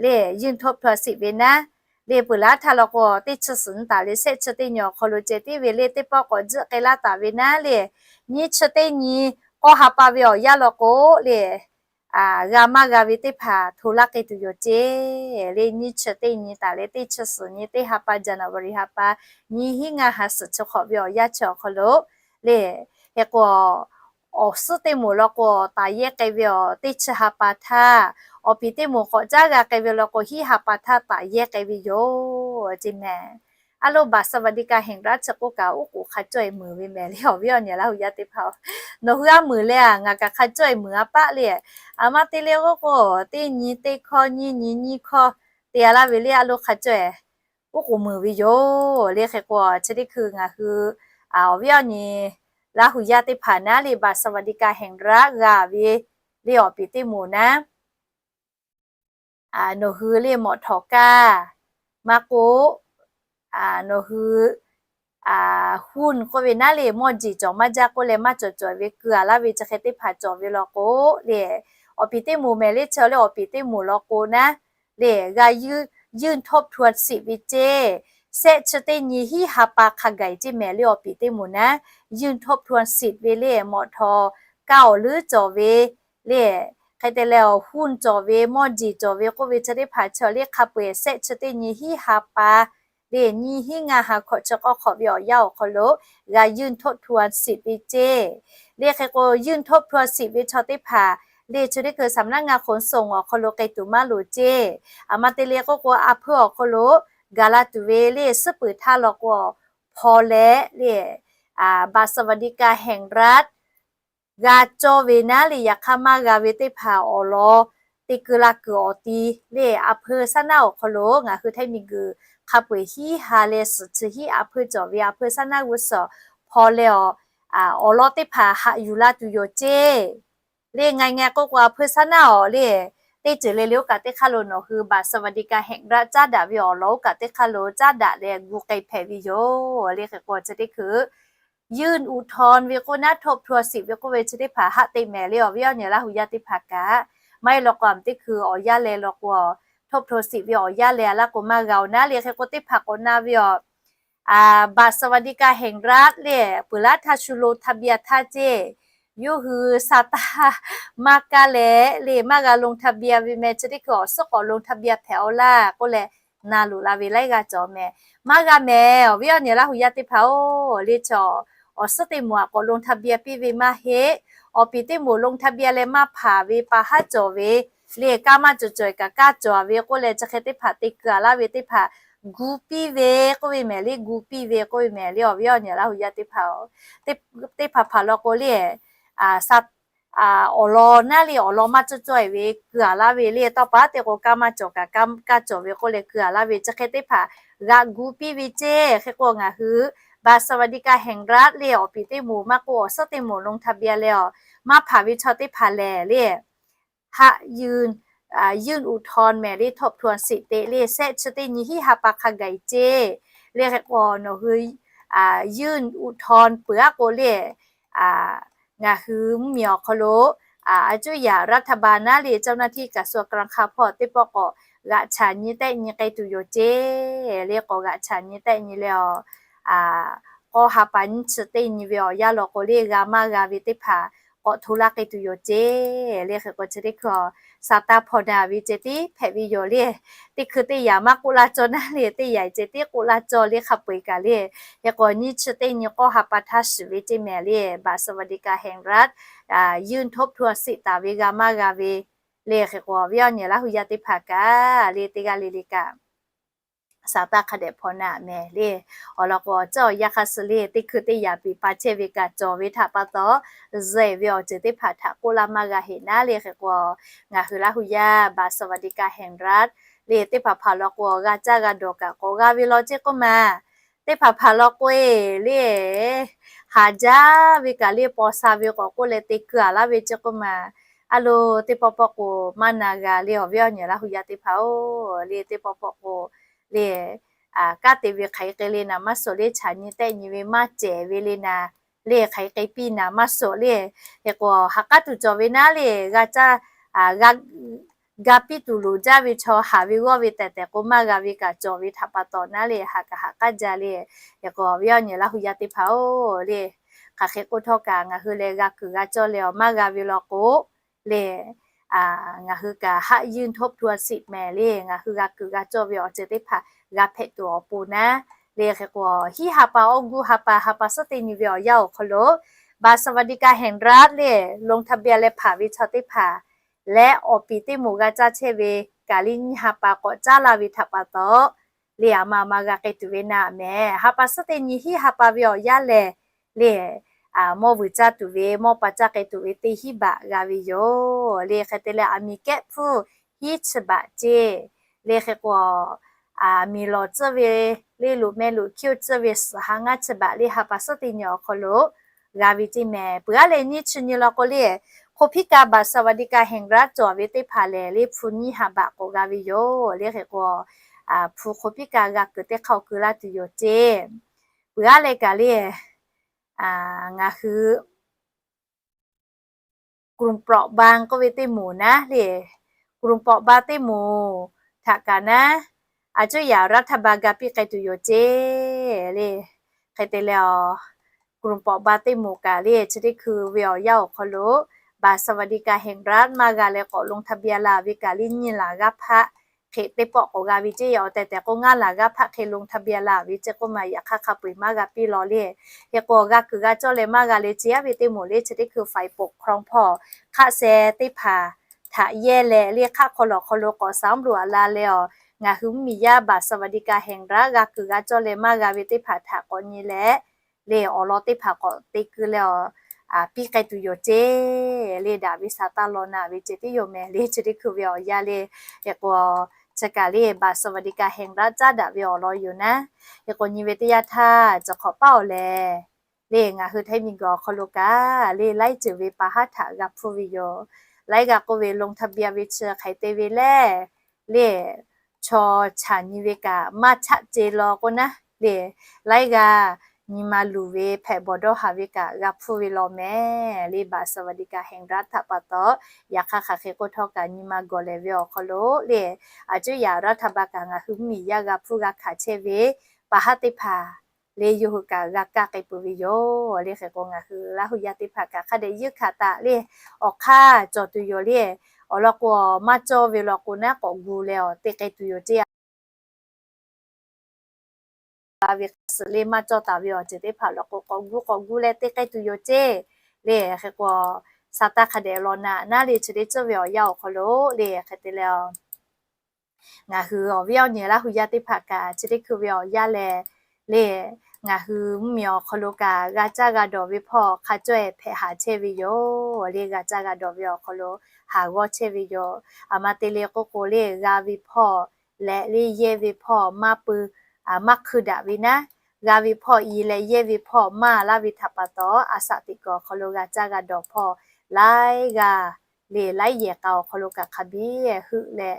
Le ยื่นทบทวนสิทธิ์ ve naˉ le peuˬ laˇ htaˇ law k'o teˇ chi suhˍ nyi taˍ leh shehˆ chi teˇ nyi awˬ hk'aw lo ceh tiˉ ve le teˇ pawˆ k'awꞈ jiˆ k'ai laˇ taˍ ve naˉ le nyiˇ chi teˇ nyi k'awˇ ha pa ve awˬ yanˇ law k'o le g'a maˇ g'a ve teˇ hpaˍ hto laˇ k'ai tuˬ yoˬ ceˇ. Le nyiˇ chi teˇ nyi taˍ leh teˇ chi suhˍ nyi teˇ ha pa January ha pa nyiˇ hinˉ ngaˇ ha suhˍ chi hk'awꞈ ve awˬ yanˇ chi awˬ hk'aw lo le hk'e k'o awˬ suhˉ teˇ moˍ law k'o taˍ yehˇ k'ai ve awˬ teˇ chi ha pa htaˇ, awˬ piˍ teˇ moˍ k'awꞈ caˉ g'a k'ai ve law k'o hiˉ ha pa htaˇ taˍ yehˇ k'ai ve yoˬ ceˇ mehˍ. A lo บัตรสวัสดิการแห่งรัฐ chi k'oˆ kaꞈ oˉ k'oˍ hk'a cawˇ-e meuˍ ve mehˍ le awˬ viˉ awˬ nyi Laˇ huˍ yaˇ teˇ hpaˍ-oˬ, nawˬ hui aˉ meuˍ leh a ngaˬ kaꞈ hk'a cawˇ-e meuˍ a paˆ le. A maˇ te le k'oˆ k'o teˇ nyi teˇ hkawˇ nyiˇ nyi nyiˇ hkawˇ te-a laˇ ve le a lo hk'a cawˇ-e oˉ k'oˍ meuˍ ve yoˬ. Le hk'e k'o chi teˇ hkui ngaˬ hui awˬ viˉ awˬ nyi Laˇ huˍ yaˇ teˇ hpaˍ naˉ le บัตรสวัสดิการแห่งรัฐ g'a ve le awˬ piˍ teˇ moˍ naˉ nawˬ hui le mawꞈ htawˍ kaˇ maˇ k'oˆ, nawˬ hui หุ้น k'oˆ ve naˉ le mawˇ jeˬ cawˬ maˇ jaˇ k'oˆ leh maˇ cawˬ cawˬ ve keu-a laˇ ve chi hk'e teˇ hpaˍ cawˬ ve law k'o le awˬ piˍ teˇ moˍ mehˍ le chi le awˬ piˍ teˇ moˍ law k'o naˉ le g'a ยื่นทบทวนสิทธิ์ ve ceˇ. Shehˆ chi teˇ nyi hiˉ ha pa hk'a gaˬ ceˇ mehˍ le awˬ piˍ teˇ moˍ naˉ ยื่นทบทวนสิทธิ์ ve le mawꞈ htawˍ kaˇ awˬ leuˉ cawˬ ve le hk'e te leh awˬ หุ้น cawˬ ve mawˇ jeˬ cawˬ ve k'oˆ ve chi teˇ hpaˍ chi le hk'a peu-eˬ shehˆ chi teˇ nyi hiˉ ha pa le nyiˇ hinˉ ngaˇ ha hkawꞈ chi k'awˇ hk'awꞈ ve awˬ yanˇ awˬ hk'aw lo g'a ยื่นทบทวนสิทธิ์ ve ceˇ. Le hk'e k'o ยื่นทบทวนสิทธิ์ ve chaw teˇ hpaˍ le chi teˇ hkui สำนักงานขนส่ง awˬ hk'aw lo k'ai tuˬ maˇ loˍ ceˇ. A maˇ te le k'oˆ k'o a hpeuˇ awˬ hk'aw lo gaˬ la tuˬ ve le suhˉ peuˬ htaˇ law k'o hpaw leh le บัตรสวัสดิการแห่งรัฐ g'a cawˇ ve naˉ le yaꞈ hk'aˇ maˇ g'a ve teˇ hpaˍ awˬ lawn te keu la kuiˬ awˬ ti le a hpeuˇ saˉ naˉ awˬ hk'aw lo ngaˬ hui htaiˇ miˬ guiˬ hk'a peu-eˬ hiˉ ha leh suhˍ chi hiˉ a hpeuˇ cawˬ ve a hpeuˇ saˉ naˉ g'uˇ suhˍ hpaw leh awˬ awˬ lawn teˇ hpaˍ haꞈ yuˬ la tuˬ yoˬ ceˇ. Le ngaˬ ngaˬ k'oˆ k'o a hpeuˇ saˉ naˉ awˬ le teˇ ceuˬ le le oˇ kaꞈ teˇ hk'aˇ lo nawˬ hui บัตรสวัสดิการแห่งรัฐ caˉ daꞈ ve awˬ lawn oˇ kaꞈ teˇ hk'aˇ lo caˉ daꞈ leh gu k'ai hpehꞈ ve yoˬ. Le hk'e k'o chi teˇ hkui ยื่นอุทธรณ์ ve k'oˆ naˉ ทบทวนสิทธิ์ ve k'oˆ ve chi teˇ hpaˍ haˆ te mehˍ le awˬ viˉ awˬ nyi Laˇ huˍ yaˇ teˇ hpaˍ kaꞈ maˇ heˆ law k'o a teˇ hkui awˬ yanˇ leh law k'o ทบทวนสิทธิ์ ve awˬ yanˇ leh a laˇ k'o maˇ g'a-oˬ naˉ le hk'e k'o teˇ hpaˍ k'awꞈ na ve awˬ บัตรสวัสดิการแห่งรัฐ le peuˬ laˇ htaˇ shu ลงทะเบียน htaˇ ceˇ yawˇ hui sa taˇ maˇ kaˇ leh le maˇ g'a ลงทะเบียน ve meh chi teˇ hkui awˬ suhˉ k'awꞈ ลงทะเบียน hpehꞈ-aw laˇ k'oˆ leh na loꞈ la ve laiˉ g'aˇ cawˬ meh. Maˇ g'a mehˍ awˬ viˉ awˬ nyi Laˇ huˍ yaˇ teˇ hpaˍ-oˬ, le chaw awˬ suhˉ teˇ moˍ aꞈ k'awꞈ ลงทะเบียน piˇ ve maˇ heˆ. Awˬ piˍ teˇ moˍ ลงทะเบียน leh maˇ hpanˍ ve pa haˉ cawˬ ve le kaˇ maˇ cawˬ cawˬ-e kaꞈ kaˇ cawˬ ve k'oˆ leh chi hk'e teˇ hpaˍ te keu-a laˇ ve teˇ hpaˍ gu piˇ ve k'oˆ ve mehˍ le gu piˇ ve k'oˆ ve mehˍ le awˬ viˉ awˬ nyi Laˇ huˍ yaˇ teˇ hpaˍ-oˬ, teˇ hpaˍ hpaˍ law k'o le sa awˬ lawn naˉ le awˬ lawn maˇ cawˬ cawˬ-e ve keu-a laˇ ve le tawˇ pa te k'o kaˇ maˇ cawˬ kaꞈ kaˇ cawˬ ve k'oˆ leh keu-a laˇ ve chi hk'e teˇ hpaˍ g'a gu piˇ ve ceˇ. Hk'e k'o ngaˬ hui บัตรสวัสดิการแห่งรัฐ le awˬ piˍ teˇ moˍ maˇ k'oˆ awˬ suhˉ teˇ moˍ ลงทะเบียน leh awˬ maˇ hpanˍ ve chaw teˇ hpaˍ lehˬ le haˆ ยื่น อุทธรณ์ mehˍ le ทบทวนสิทธิ์ te le shehˆ chi teˇ nyi hiˉ ha pa hk'a gaˬ-e ceˇ. Le hk'e k'o nawˬ hui ยื่นอุทธรณ์ peuˬ aˉ k'o le ngaˬ hui mvuhˇmiˬ awˬ hk'aw lo a cuˇ yaꞈ รัฐบาล naˉ le เจ้าหน้าที่กระทรวงการคลัง hpawˇ teˇ pawˆ k'awꞈ g'aꞈ chaꞈ nyi tehˆ nyi k'ai tuˬ yoˬ ceˇ le. K'awꞈ g'aꞈ chaꞈ nyi tehˆ nyi le a, k'awˇ ha pa nyiˇ chi teˇ nyi ve awˬ yanˇ law k'o le g'a maˇ g'a ve teˇ hpaˍ k'awꞈ hto laˇ k'ai tuˬ yoˬ ceˇ le. Hk'e k'o chi teˇ hkui a sa taˇ hpaw naˍ ve ceh tiˉ hpehꞈ ve yoˬ le. Teˇ hkui teˇ yaꞈ maˇ k'oˆ laˇ cawˇ naˉ le, teˇ yaꞈ ceh tiˉ k'oˆ laˇ cawˇ le hk'a peu-eˬ kaꞈ le. Hk'e k'o nyiˇ chi teˇ nyi k'awˇ ha pa htaˇ shiˍ ve ceˇ mehˍ le, บัตรสวัสดิการแห่งรัฐ ยื่นทบทวนสิทธิ์ taˍ ve g'a maˇ g'a ve le. Hk'e k'o awˬ viˉ awˬ nyi Laˇ hu yaˇ teˇ hpaˍ kaꞈ le teˇ g'aˇ le le kaꞈ sa taˇ hk'a dehꞈ hpaw naˍ mehˍ le. Awˬ lawn k'o awˬ ceuˬ awˬ yanˇ hk'a suh le teˇ hkui teˇ yaꞈ piˍ pa chehˇ ve kaꞈ cawˬ ve htaꞈ pa taw, zeˬ ve awˬ ceuˬ teˇ hpaˍ htaꞈ k'oˆ laˇ maˇ g'a heˆ naˉ le. Hk'e k'o ngaˬ hui Laˇ hu yaˇ บัตรสวัสดิการแห่งรัฐ le teˇ hpaˍ hpaˍ law k'o g'a caˇ g'a dawˬ kaꞈ k'awꞈ g'a ve law ceˇ k'oˆ ma. Teˇ hpaˍ hpaˍ law k'o e le, haˍ jaˇ ve kaꞈ le paw sha ve k'awꞈ k'oˆ leh te keu-a laˇ ve ceˇ k'oˆ ma. A lo, teˇ pawˆ pawˆ k'o maˇ na g'a le awˬ viˉ awˬ nyi Laˇ hu yaˇ teˇ hpaˍ-oˬ le. Teˇ pawˆ pawˆ k'o le kanˉ te ve hk'aˬ hk'e le naˍ maˇ suhˍ le, chaꞈ nyi tehˆ nyi ve maˇ cehˬ ve le naˍ le, hk'aˬ hk'e piˇ naˍ maˇ suhˍ le. Hk'e k'o ha k'aˉ tuˬ cawˬ ve naˉ le, g'a caˇ ga piˇ tuˬ loˍ jaˇ ve chaw haˍ ve g'awˇ ve tehˬ tehˬ k'o maˇ g'a ve kaꞈ cawˬ ve htaꞈ pa taw naˉ le, ha kaꞈ ha k'aˉ jaˇ le. Hk'e k'o awˬ viˉ awˬ nyi Laˇ hu yaˇ teˇ hpaˍ-oˬ le, hk'aˬ hk'e k'oˆ htawˇ kaꞈ ngaˬ hui leh g'a kuiˬ g'a cawˇ leh awˬ maˇ g'a ve law k'o le, ngaˬ hui kaꞈ haˆ yuˇ htoˆ htuˇ a siꞈ mehˍ le, ngaˬ hui g'a kuiˬ g'a cawˇ ve awˬ ceuˬ teˇ hpaˍ g'a hpehꞈ tuˬ awˬ pon naˉ le. Hk'e k'o hiˉ ha pa awˇ guˇ ha pa ha pa suhˉ teˇ nyi ve awˬ yanˇ awˬ hk'aw lo บัตรสวัสดิการแห่งรัฐ le ลงทะเบียน leh hpanˍ ve chaw teˇ hpaˍ leh awˬ piˍ teˇ moˍ g'a caˇ chehˇ ve kaꞈ le nyiˇ ha pa k'awꞈ caˉ laˇ ve htaꞈ pa taw le, aˬ ma aˬ ma g'a k'ai tuˬ ve naˍ mehˍ. Ha pa suhˉ teˇ nyi hiˉ ha pa ve awˬ yanˇ lehˬ le, mawˇ vuiˬ caˇ tuˬ ve mawˇ pa caˇ k'ai tuˬ ve teˇ hiˉ baꞈ g'a ve yoˬ le. Hk'e te leh aˬ miˍ kehˉ hpfuhˇ hiˉ chi baꞈ ceˇ le. Hk'e k'o aˬ miˍ lawˬ tcuhˇ ve le, loꞈ meh loꞈ hkiˇ-oˆ tcuhˇ ve suhˍ ha ngaˇ chi baꞈ le ha pa suhˉ teˇ nyi awˬ hk'aw lo g'a ve ceˇ mehˍ. Peuˬ aˉ leh nyiˇ chi nyi law k'o le, โครงการบัตรสวัสดิการแห่งรัฐ cawˬ ve teˇ hpaˍ lehˬ le hpu nyiˇ ha baꞈ k'awꞈ g'a ve yoˬ le. Hk'e k'o hpu โครงการ g'a kuiˬ teˇ hk'aˇ awˬ keu laˇ tuˬ yoˬ ceˇ. Peuˬ aˉ leh kaꞈ le ngaˬ hui กลุ่มเปราะบาง k'oˆ ve teˇ moˍ naˉ le, กลุ่มเปราะบาง teˇ moˍ htaꞈ kaꞈ naˉ, a cuˇ yaꞈ รัฐบาล g'a piˇ k'ai tuˬ yoˬ ceˇ le. Hk'e te leh aˬ, กลุ่มเปราะบาง teˇ moˍ kaꞈ le chi teˇ hkui ve awˬ yanˇ awˬ hk'aw lo บัตรสวัสดิการแห่งรัฐ maˇ g'a leh k'awꞈ ลงทะเบียน laˬ ve kaꞈ le nyiˇ laˬ g'aˇ hpaˆ hk'e teˇ pawˆ k'awꞈ g'a ve ceˇ. Awˬ tehˬ tehˬ k'o ngaˇ laˬ g'aˇ hpaˆ hk'e ลงทะเบียน laˬ ve ceˇ k'oˆ ma, yaꞈ hk'aˇ hk'a peu-eˬ maˇ g'a piˇ law le. Hk'e k'o g'a kuiˬ g'a cawˇ leh maˇ g'a leh ceˇ aˉ ve teˇ moˍ le chi teˇ hkui ฝ่ายปกครอง hpawˇ hk'aˆ sheh teˇ hpaˍ htaꞈ yehˇ leh le hk'aˆ hk'aw lawˬ hk'aw lo k'awꞈ saˉ mvuhˇ loꞈ a la leh aˬ, ngaˬ hui mvuhˇmiˬ yaˇ บัตรสวัสดิการแห่งรัฐ g'a kuiˬ g'a cawˇ leh maˇ g'a ve teˇ hpaˍ htaꞈ k'awꞈ nyi leh le awˬ lawn teˇ hpaˍ k'awꞈ te keu leh aˬ, piˇ k'ai tuˬ yoˬ ceˇ le. Daꞈ ve sa taˇ law naˍ ve ceh tiˉ yoˬ mehˍ le chi teˇ hkui ve awˬ yanˇ le. Hk'e k'o chi kaꞈ le บัตรสวัสดิการแห่งรัฐ caˉ daꞈ ve awˬ lawn yoˬ naˉ. Hk'e k'o nyi ve teˇ yanˇ htaˇ cawˬ hk'awꞈ paˉ awˬ lehˬ le, ngaˬ hui htaiˇ miˬguiˬ awˬ hk'aw lo kaꞈ le laiˉ ceuˬ ve pa haˉ htaꞈ g'a hpfuhˇ ve yoˬ. Laiˉ g'aˇ k'oˆ ve ลงทะเบียน ve chi hk'aˬ hk'e te ve le le, chaw chaꞈ nyi ve kaꞈ maˇ chaꞈ ce law k'oˆ naˉ le, laiˉ g'aˇ nyi ma luˬ ve hpehꞈ bawˬ dawˇ haˍ ve kaꞈ g'a hpfuhˇ ve law mehˍ le. บัตรสวัสดิการแห่งรัฐ htaꞈ pa taw, yaꞈ hk'aˇ hk'aˬ hk'e k'oˆ htawˇ kaꞈ nyi ma gawˬ lehˬ ve awˬ hk'aw lo le, a cuˇ yaꞈ รัฐบาล kaꞈ ngaˬ hui mvuhˇmiˬ yaˇ g'a hpfuhˇ g'a hkanˍ chehˇ ve pa haˉ teˇ hpaˍ le yawˇ hui kaꞈ g'a kaˇ k'ai peuˬ ve yoˬ le. Hk'e k'o ngaˬ hui Laˇ hu yaˇ teˇ hpaˍ kaꞈ hk'a dehꞈ yeunˇ hkanˍ taˍ le, awˬ hk'aˇ cawˬ tuˬ yoˬ le. Awˬ lawn k'o maˇ cawˇ ve law k'o naˉ k'awꞈ gu leh awˬ te k'ai tuˬ yoˬ ceˇ. G'a ve hk'a suh le maˇ cawˇ taˍ ve awˬ ceuˬ teˇ hpaˍ law k'o k'awꞈ gu k'awꞈ gu leh te k'ai tuˬ yoˬ ceˇ le. Hk'e k'o sa taˇ hk'a dehꞈ law naˍ naˉ le chi teˇ ceuˬ ve awˬ yanˇ awˬ hk'aw lo le hk'e te leh aˬ, ngaˬ hui awˬ viˉ awˬ nyi Laˇ hu yaˇ teˇ hpaˍ kaꞈ chi teˇ hkui ve awˬ yanˇ lehˬ le, ngaˬ hui mvuhˇmiˬ awˬ hk'aw lo kaꞈ g'a caˇ g'a dawˬ ve hpawˇ hk'a cawˇ-e hpehꞈ haˍ chehˇ ve yoˬ le. G'a caˇ g'a dawˬ ve awˬ hk'aw lo haˍ g'awˇ chehˇ ve yoˬ. Aˬ ma te le k'oˆ k'o le g'a ve hpawˇ leh le yehˇ ve hpawˇ maˇ peu, maˇ hkui daꞈ ve naˉ, g'a ve hpawˇ i leh yehˇ ve hpawˇ maˇ laˇ ve htaꞈ pa taw, a shaꞈ teꞈ kuiˬ awˬ hk'aw lo g'a caˇ g'a dawˬ hpawˇ laiˉ g'aˇ le laiˉ yehˬ k'a awˬ hk'aw lo kaꞈ hk'a biˉ heuˆ leh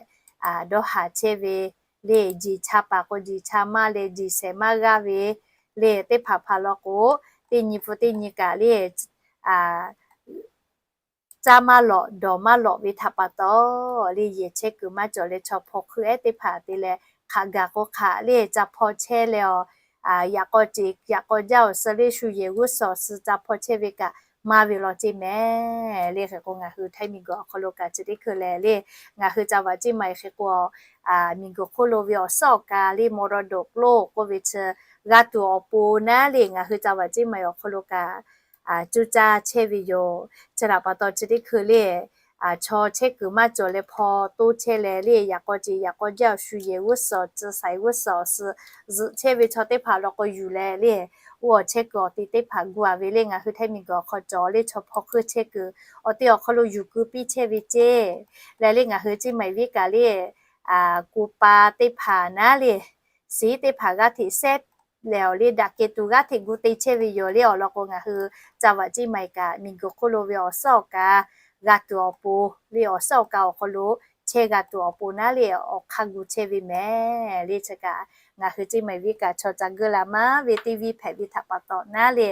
dawˇ haˍ chehˇ ve le. Jiˬ cha paˍ k'o jiˬ cha maˇ leh jiˬ shehˍ maˇ g'aˇ ve le teˇ hpaˍ hpaˍ law k'o, teˇ nyi hpu teˇ nyi kaꞈ le caˇ maˇ lawꞈ dawˬ maˇ lawꞈ ve htaꞈ pa taw, le yehˬ chehˇ kuiˬ maˇ cawˬ leh chaw hpaw hk'uˆ ehˉ teˇ hpaˍ te leh hk'aˬ gaˬ k'o hk'aˬ le ca hpaw chehˇ leh awˬ, yaꞈ k'aw ceˬ yaꞈ k'aw jaˇ awˬ suh le shu yehˬ g'uˇ suhˍ awˬ suh ca hpaw chehˇ ve kaꞈ maˇ ve law ceˇ mehˍ. Le hk'e k'o ngaˬ hui Htaiˇ miˬguiˬ awˬ hk'aw lo kaꞈ chi teˇ hkui lehˬ le, ngaˬ hui ca vaꞈ ceˇ ma-e hk'e k'o, miˬguiˬ hk'oˆ lo ve awˬ suhˉ awˬ ka le มรดกโลก k'oˆ ve chi g'a tuˬ awˬ pon naˉ le ngaˬ hui ca vaꞈ ceˇ ma-e awˬ hk'aw lo kaꞈ cuˇ caˇ chehˇ ve yoˬ. Chi htaꞈ pa taw chi teˇ hkui le chaw chehˇ kuiˬ maˇ cawˬ leh hpaw toˇ chehˇ leh le yaꞈ k'aw ceˬ yaꞈ k'aw jaˇ awˬ shu yehˬ g'uˇ suhˍ awˬ suh saiˍ g'uˇ suhˍ awˬ suh zuhꞈ chehˇ ve chaw teˇ hpaˍ law k'o yuˬ leh le, oˇ awˬ chehˇ kuiˬ awˬ te teˇ hpaˍ gu-a ve le ngaˬ hui Htaiˇ miˬguiˬ awˬ hk'aw cawˬ le chaw hpaw hk'uˆ chehˇ kuiˬ awˬ te awˬ hk'aw lo yuˬ keu piˇ chehˇ ve ceˇ. Leh le ngaˬ hui ceˇ ma-e viˉ kaꞈ le, ku pa teˇ hpaˍ naˉ le, siˉ teˇ hpaˍ g'aˇ hteꞈ sehˉ lehˬ awˬ le daꞈ kehˬ tuˬ g'aˇ hteꞈ gu te chehˇ ve yoˬ le. Awˬ lawn k'o ngaˬ hui ca vaꞈ ceˇ ma-e kaꞈ miˬguiˬ hk'oˆ lo ve awˬ suhˉ awˬ ka g'a tuˬ awˬ pon le awˬ suhˉ awˬ ka awˬ hk'aw lo chehˇ g'a tuˬ awˬ pon naˉ le awˬ hk'aˇ gu chehˇ ve mehˍ. Le chi kaꞈ ngaˬ hui ceˇ ma-e viˉ kaꞈ chaw ca geuˇ la maˇ ve teˇ viˇ hpehꞈ ve htaꞈ pa taw naˉ le,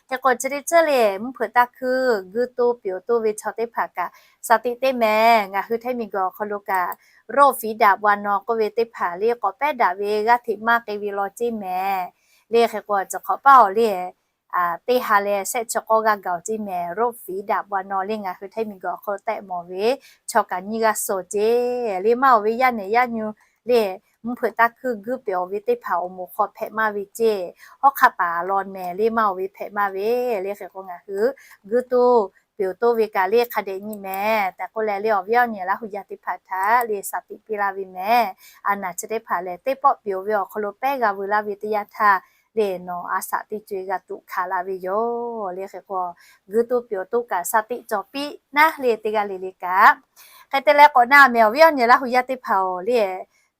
hk'e k'o chi teˇ ceuˬ le mvuhˇ hpeuꞈ taˇ hkuiˇ guˇ toˇ peuˬ toˇ ve chaw teˇ hpaˍ kaꞈ shaˍ tiꞈ teˇ mehˍ. Ngaˬ hui Htaiˇ miˬguiˬ awˬ hk'aw lo kaꞈ โรคฝีดาษวานอน k'oˆ ve teˇ hpaˍ le k'awꞈ pehˉ daꞈ ve g'aˇ hteꞈ maˇ k'e ve law ceˇ mehˍ. Le hk'e k'o chi hk'awꞈ paˉ awˬ le teˇ ha leh shehˆ chi k'awˇ g'aˇ gaˬ awˬ ceˇ mehˍ. โรคฝีดาษวานอน le ngaˬ hui Htaiˇ miˬguiˬ awˬ hk'aw lo tehꞈ mawˬ ve chaw kaꞈ nyiˇ g'aˇ suh ceˇ. Le maˇ awˬ ve yaˇ nehˬ yaˇ nyu le mvuhˇ hpeuꞈ taˇ hkuiˇ guˇ peuˬ awˬ ve teˇ hpaˍ awˬ moˍ hk'aw hpehꞈ maˇ ve ceˇ. Hawˉ hk'aˆ taˍ law mehˍ le maˇ awˬ ve hpehꞈ maˇ ve. Le hk'e k'o ngaˬ hui guˇ toˇ peuˬ toˇ ve kaꞈ le hk'a dehꞈ nyi mehˍ tehꞈ k'oˆ leh le awˬ viˉ awˬ nyi Laˇ hu yaˇ teˇ hpaˍ htaꞈ le shaˍ tiꞈ piˇ laˇ ve mehˍ. A naˬ chi teˇ hpaˍ lehˬ teˇ pawˆ peuˬ ve awˬ hk'aw lo pehˉ g'a veu laˇ ve teˇ yanˇ htaˇ le nawˬ a shaꞈ teˇ co-e g'a tuꞈ hkanˍ la ve yoˬ. Le hk'e k'o guˇ toˇ peuˬ toˇ kaꞈ shaˍ tiꞈ cawˬ piˇ naˉ le teˇ g'aˇ le le kaꞈ. Hk'e te leh k'awꞈ na mehˍ awˬ viˉ awˬ nyi Laˇ hu yaˇ teˇ hpaˍ-oˬ le,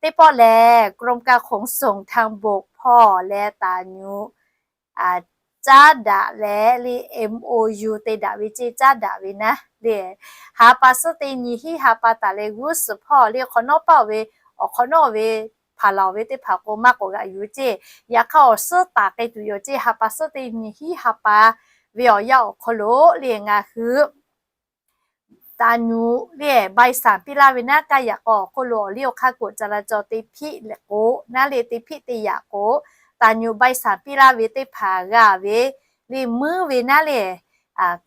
teˇ pawˆ lehˬ กรมการขนส่งทางบก hpawˇ leh taˍ nyuꞈ caˉ daꞈ leh le MOU te daꞈ ve ceˇ caˉ daꞈ ve naˉ le, ha pa suhˉ teˇ nyi hiˉ ha pa taˍ leh g'uˇ suhˍ hpawˇ le hk'awꞈ nawˉ paˇ ve awˬ hk'awꞈ nawˉ ve hpaˍ laˬ ve teˇ hpaˍ k'o maˇ k'awꞈ g'aꞈ yuˬ ceˇ. Yaꞈ hk'aˇ awˬ suhˉ taˍ k'e tuˬ yoˬ ceˇ. Ha pa suhˉ teˇ nyi hiˉ ha pa ve awˬ yanˇ awˬ hk'aw lo le ngaˬ hui taˍ nyuꞈ le ใบสั่ง piˇ laˇ ve naˉ kaˇ yaꞈ k'aw awˬ hk'oˆ lo awˬ liˇ awˬ hk'aˇ กฎจราจร te hpiˆ leh k'o naˉ le te hpiˆ te yaꞈ k'o, taˍ nyuꞈ ใบสั่ง piˇ laˇ ve teˇ hpaˍ g'a ve le muiˉ ve naˉ le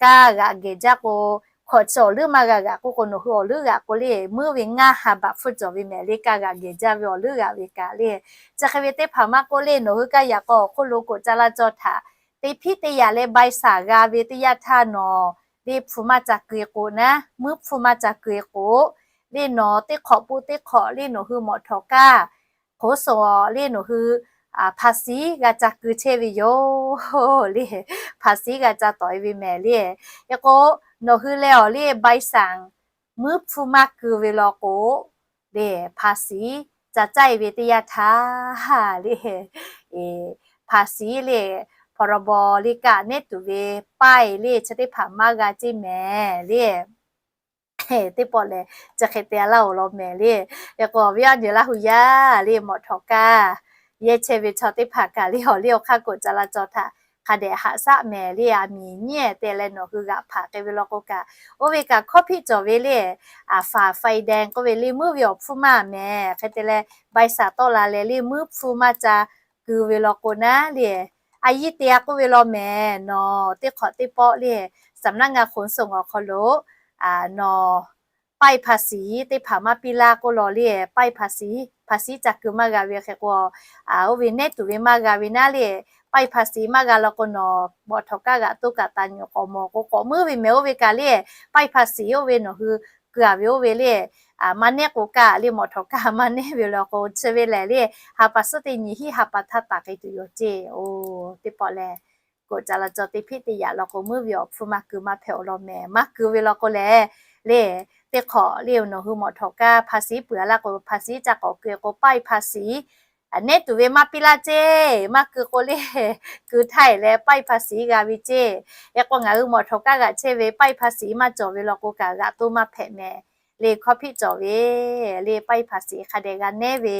kaˇ g'aꞈ gehˬ jaˇ k'o, hkawꞈ chi awˬ leuˉ maˇ g'a g'aꞈ k'oˆ k'o nawˬ hui awˬ leuˉ g'aꞈ k'o le muiˉ ve ngaˇ ha baꞈ hpfuhˇ cawˬ ve mehˍ le kaˇ g'aꞈ gehˬ jaˇ ve awˬ leuˉ g'aꞈ ve kaꞈ le. Chi hk'e ve teˇ hpaˍ maˇ k'oˆ le nawˬ hui kaˇ yaꞈ k'aw awˬ hk'oˆ lo กฎจราจร htaꞈ te hpiˆ te yaꞈ leh ใบสั่ง g'a ve teˇ yanˇ htaˇ nawˬ le hpu maˇ ca keu-e k'o naˉ, muiˉ hpu maˇ ca keu-e k'o le nawˬ teˇ hk'awꞈ po teˇ hk'awꞈ le nawˬ hui mawˬ htawnˍ kaˇ hk'oˆ suhˍ le nawˬ hui hpaˍ siˉ g'a ca keu chehˇ ve yoˬ le. Hpaˍ siˉ g'a ca tawˍ-e ve mehˍ le. Hk'e k'o nawˬ hui leh awˬ le ใบสั่ง muiˉ hpu maˇ keu ve law k'o le hpaˍ siˉ ca caˇ-e ve teˇ yanˇ htaˇ le hpaˍ siˉ le พรบ le kaꞈ nehˉ tuˬ ve ป้าย le chi teˇ hpaˍ maˇ g'a ceˇ mehˍ le. Teˇ pawˆ lehˬ chi hk'e te laˇ-oˬ law mehˍ le. Hk'e k'o awˬ viˉ awˬ nyi Laˇ hu yaˇ le mawˬ htawnˍ kaˇ yehˇ chehˇ ve chaw teˇ hpaˍ kaꞈ le awˬ liˇ awˬ hk'aˇ กฎจราจร htaꞈ hk'a dehꞈ haꞈ shaˆ mehˍ le. A miˍ nyiˉ te leh nawˬ hui g'aꞈ hpaˍ k'e ve law k'o kaꞈ oˇ ve kaꞈ hkawˇ hpiˆ cawˬ ve le ฝ่าไฟแดง k'oˆ ve le muiˉ ve awˬ hpfuhˇ maˇ mehˍ. Hk'e te leh ใบสั่ง tawˆ la leh le muiˉ hpfuhˇ maˇ ca keu ve law k'o naˉ le a yiˇ te-a k'oˆ ve law mehˍ. Nawˬ teˇ hk'awꞈ teˇ pawˆ le สำนักงานขนส่ง awˬ hk'aw lo nawˬ ป้ายภาษี teˇ hpaˍ maˇ piˇ laˇ k'oˆ law le ป้ายภาษี hpaˍ siˉ ca keu maˇ g'a ve hk'e k'o oˇ ve nehˉ tuˬ ve maˇ g'a ve naˉ le ป้ายภาษี maˇ g'a law k'o nawˬ mawˬ htawnˍ kaˇ g'aꞈ toˇ kaꞈ taˍ nyuꞈ k'awꞈ mawˬ k'o k'awꞈ muiˉ ve mehˍ. Oˇ ve kaꞈ le ป้ายภาษี oˇ ve nawˬ hui keu-a ve oˇ ve le maˇ nehˉ k'o kaꞈ le mawˬ htawnˍ kaˇ maˇ nehˉ ve law k'o chi ve lehˬ le ha pa suhˉ teˇ nyi hiˉ ha pa htaˇ taˍ k'e tuˬ yoˬ ceˇ. Oˬ teˇ pawˆ lehˬ กฎจราจร te hpiˆ te yaꞈ law k'o muiˉ ve awˬ hpfuhˇ maˇ keu maˇ hpehꞈ-oˬ law mehˍ. Maˇ keu ve law k'o lehˬ le teˇ hk'awꞈ le nawˬ hui mawˬ htawnˍ kaˇ hpaˍ siˉ peuˬ-a laˇ k'o hpaˍ siˉ ca k'awꞈ keu k'o ป้ายภาษี nehˉ tuˬ ve maˇ piˇ laˇ ceˇ. Maˇ keu k'o le keu htaˇ-e leh ป้ายภาษี g'a ve ceˇ. Hk'e k'o ngaˬ hui mawˬ htawnˍ kaˇ g'aꞈ chehˇ ve ป้ายภาษี maˇ cawˬ ve law k'o kaꞈ g'aꞈ toˇ maˇ hpehꞈ mehˍ le hkawˇ hpiˆ cawˬ ve le ป้ายภาษี hk'a dehꞈ g'a nehˉ ve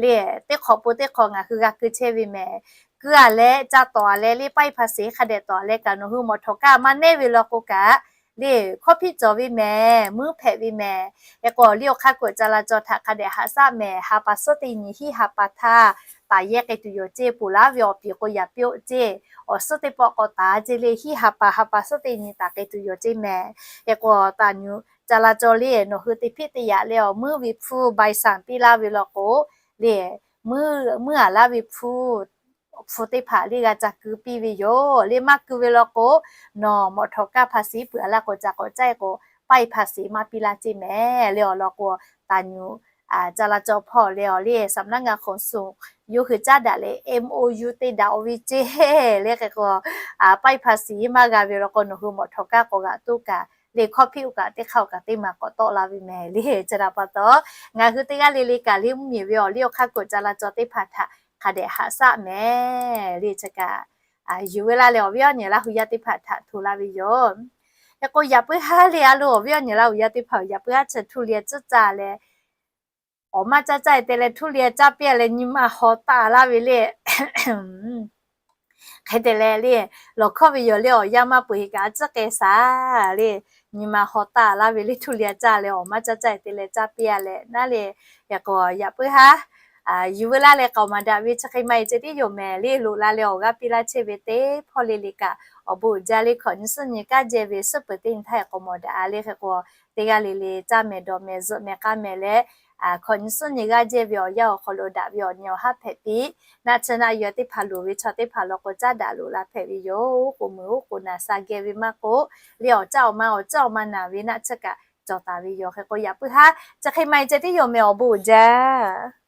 le teˇ hk'awꞈ po teˇ hk'awꞈ ngaˬ hui g'a keu chehˇ ve mehˍ. kuiˬ a leh ca tawˍ a leh le ป้ายภาษี hk'a dehꞈ tawˍ a leh kaꞈ nawˬ hui mawˬ htawˍ kaˇ maˇ neˇ ve law k'o kaꞈ le hkawˇ hpiˆ cawˬ ve mehˍ, muiˉ hpehꞈ ve mehˍ. Hk'e k'o liˇ awˬ hk'aˇ กฎจราจร htaꞈ hk'a dehꞈ haꞈ shaˆ mehˍ. Ha pa suhˉ teˇ nyi hiˆ ha pa htaˇ taˍ yehˇ k'ai tuˬ yoˬ ceˇ, ponˬ laˇ ve awˬ piˍ k'o yaꞈ piˇ-oˆ ceˇ. Awˬ suhˉ teˇ pawˆ k'awꞈ taˍ ceˇ le hiˆ ha pa ha pa suhˉ teˇ nyi taˍ k'ai tuˬ yoˬ ceˇ mehˍ. Hk'e k'o taˍ nyuꞈ จราจร le nawˬ hui te hpiˆ te yaꞈ leh awˬ muiˉ ve hpfuhˇ ใบสั่ง piˇ laˇ ve law k'o le muiˉ a laˇ ve hpfuhˇ hpu teˇ hpaˍ le g'a ca ku piˇ ve yoˬ. Le maˇ ku ve law k'o nawˬ mawˬ htawˍ kaˇ ภาษี peuˬ a laˇ k'o ca k'awꞈ caˇ k'o ป้ายภาษี maˇ piˇ laˇ ceˇ mehˍ. Le awˬ lawn k'o taˍ nyuꞈ จราจร hpawˇ le awˬ le สำนักงานขนส่ง yawˇ hui caˉ daꞈ leh เอ็ม โอ ยู te daꞈ-oˬ ve ceˇ le hk'e k'o ป้ายภาษี maˇ g'a ve law k'o nawˬ hui mawˬ htawˍ kaˇ k'awꞈ g'aꞈ toˇ kaꞈ le hkawˇ hpiˆ oˇ kaꞈ teˇ hk'aˇ oˇ kaꞈ teˇ maˬ k'awꞈ tawˆ la ve mehˍ le. Chi htaꞈ pa taw ngaˬ hui teˇ g'aˇ le le kaꞈ le mvuhˇmiˬ ve awˬ liˇ awˬ hk'aˇ กฎจราจร teˇ hpaˍ htaꞈ hk'a dehꞈ haꞈ shaˆ mehˍ le. Chi kaꞈ yuˬ ve laˇ leh awˬ viˉ awˬ nyi Laˇ hu yaˇ teˇ hpaˍ htaꞈ hto laˇ ve yoˬ. Hk'e k'o yaꞈ puiˉ haˉ le a lo awˬ viˉ awˬ nyi Laˇ hu yaˇ teˇ hpaˍ yaꞈ puiˉ haˉ chi htuˇ liˇ a tcuhˉ caˇ leh awˬ maˇ caˇ caˇ-e te leh htuˇ liˇ a caˇ piˇ a leh nyi ma haw taˆ laˇ ve le. Hk'e te leh le lawˬ hkawˇ ve yoˬ le awˬ yanˇ maˇ peuˬ heˆ kaꞈ a tcuhˉ k'ai shaˍ le nyi ma haw taˆ laˇ ve le htuˇ liˇ a caˇ leh awˬ maˇ caˇ caˇ-e te leh caˇ piˇ a leh naˉ le. Hk'e k'o yaꞈ puiˉ haˉ yuˬ ve laˇ leh k'aoˍ maˍ daꞈ ve chi hk'e maˇ heˆ ceh tiˉ yoˬ mehˍ le. Loꞈ la leh awˬ g'aˇ piˇ laˇ chehˇ ve teˇ hpawˇ le le kaꞈ awˬ bon uiˍ jaˇ le hkawꞈ nyi suhˉ nyi kaˇ jehˇ ve suhˉ peuˬ teˇ nyi htaˇ hk'aw mawˬ daꞈ a le. Hk'e k'o teˇ g'aˇ le le caˇ mehˍ dawˬ mehˍ zuhꞈ mehˍ k'aˇ mehˍ leh hkawꞈ nyi suhˉ nyi g'aˇ jehˇ ve awˬ yanˇ awˬ hk'aw lo daꞈ ve awˬ nyi awˬ haˉ hpehꞈ piˇ. Naˆ tsuhˇ naˆ yaw teˇ hpaˍ loˍ ve chaw teˇ hpaˍ law k'o caˉ daꞈ loꞈ la hpehꞈ ve yoˬ. K'o meuˬ oˉ k'o naˍ sa geh ve maˇ k'oˆ le awˬ caˇ awˬ ma awˬ caˇ awˬ ma naˍ ve naˆ tsuhˇ kaꞈ cawˬ taˍ ve yoˬ. Hk'e k'o yaꞈ puiˉ haˉ chi hk'e maˇ heˆ ceh tiˉ yoˬ mehˍ awˬ bon uiˍ jaˇ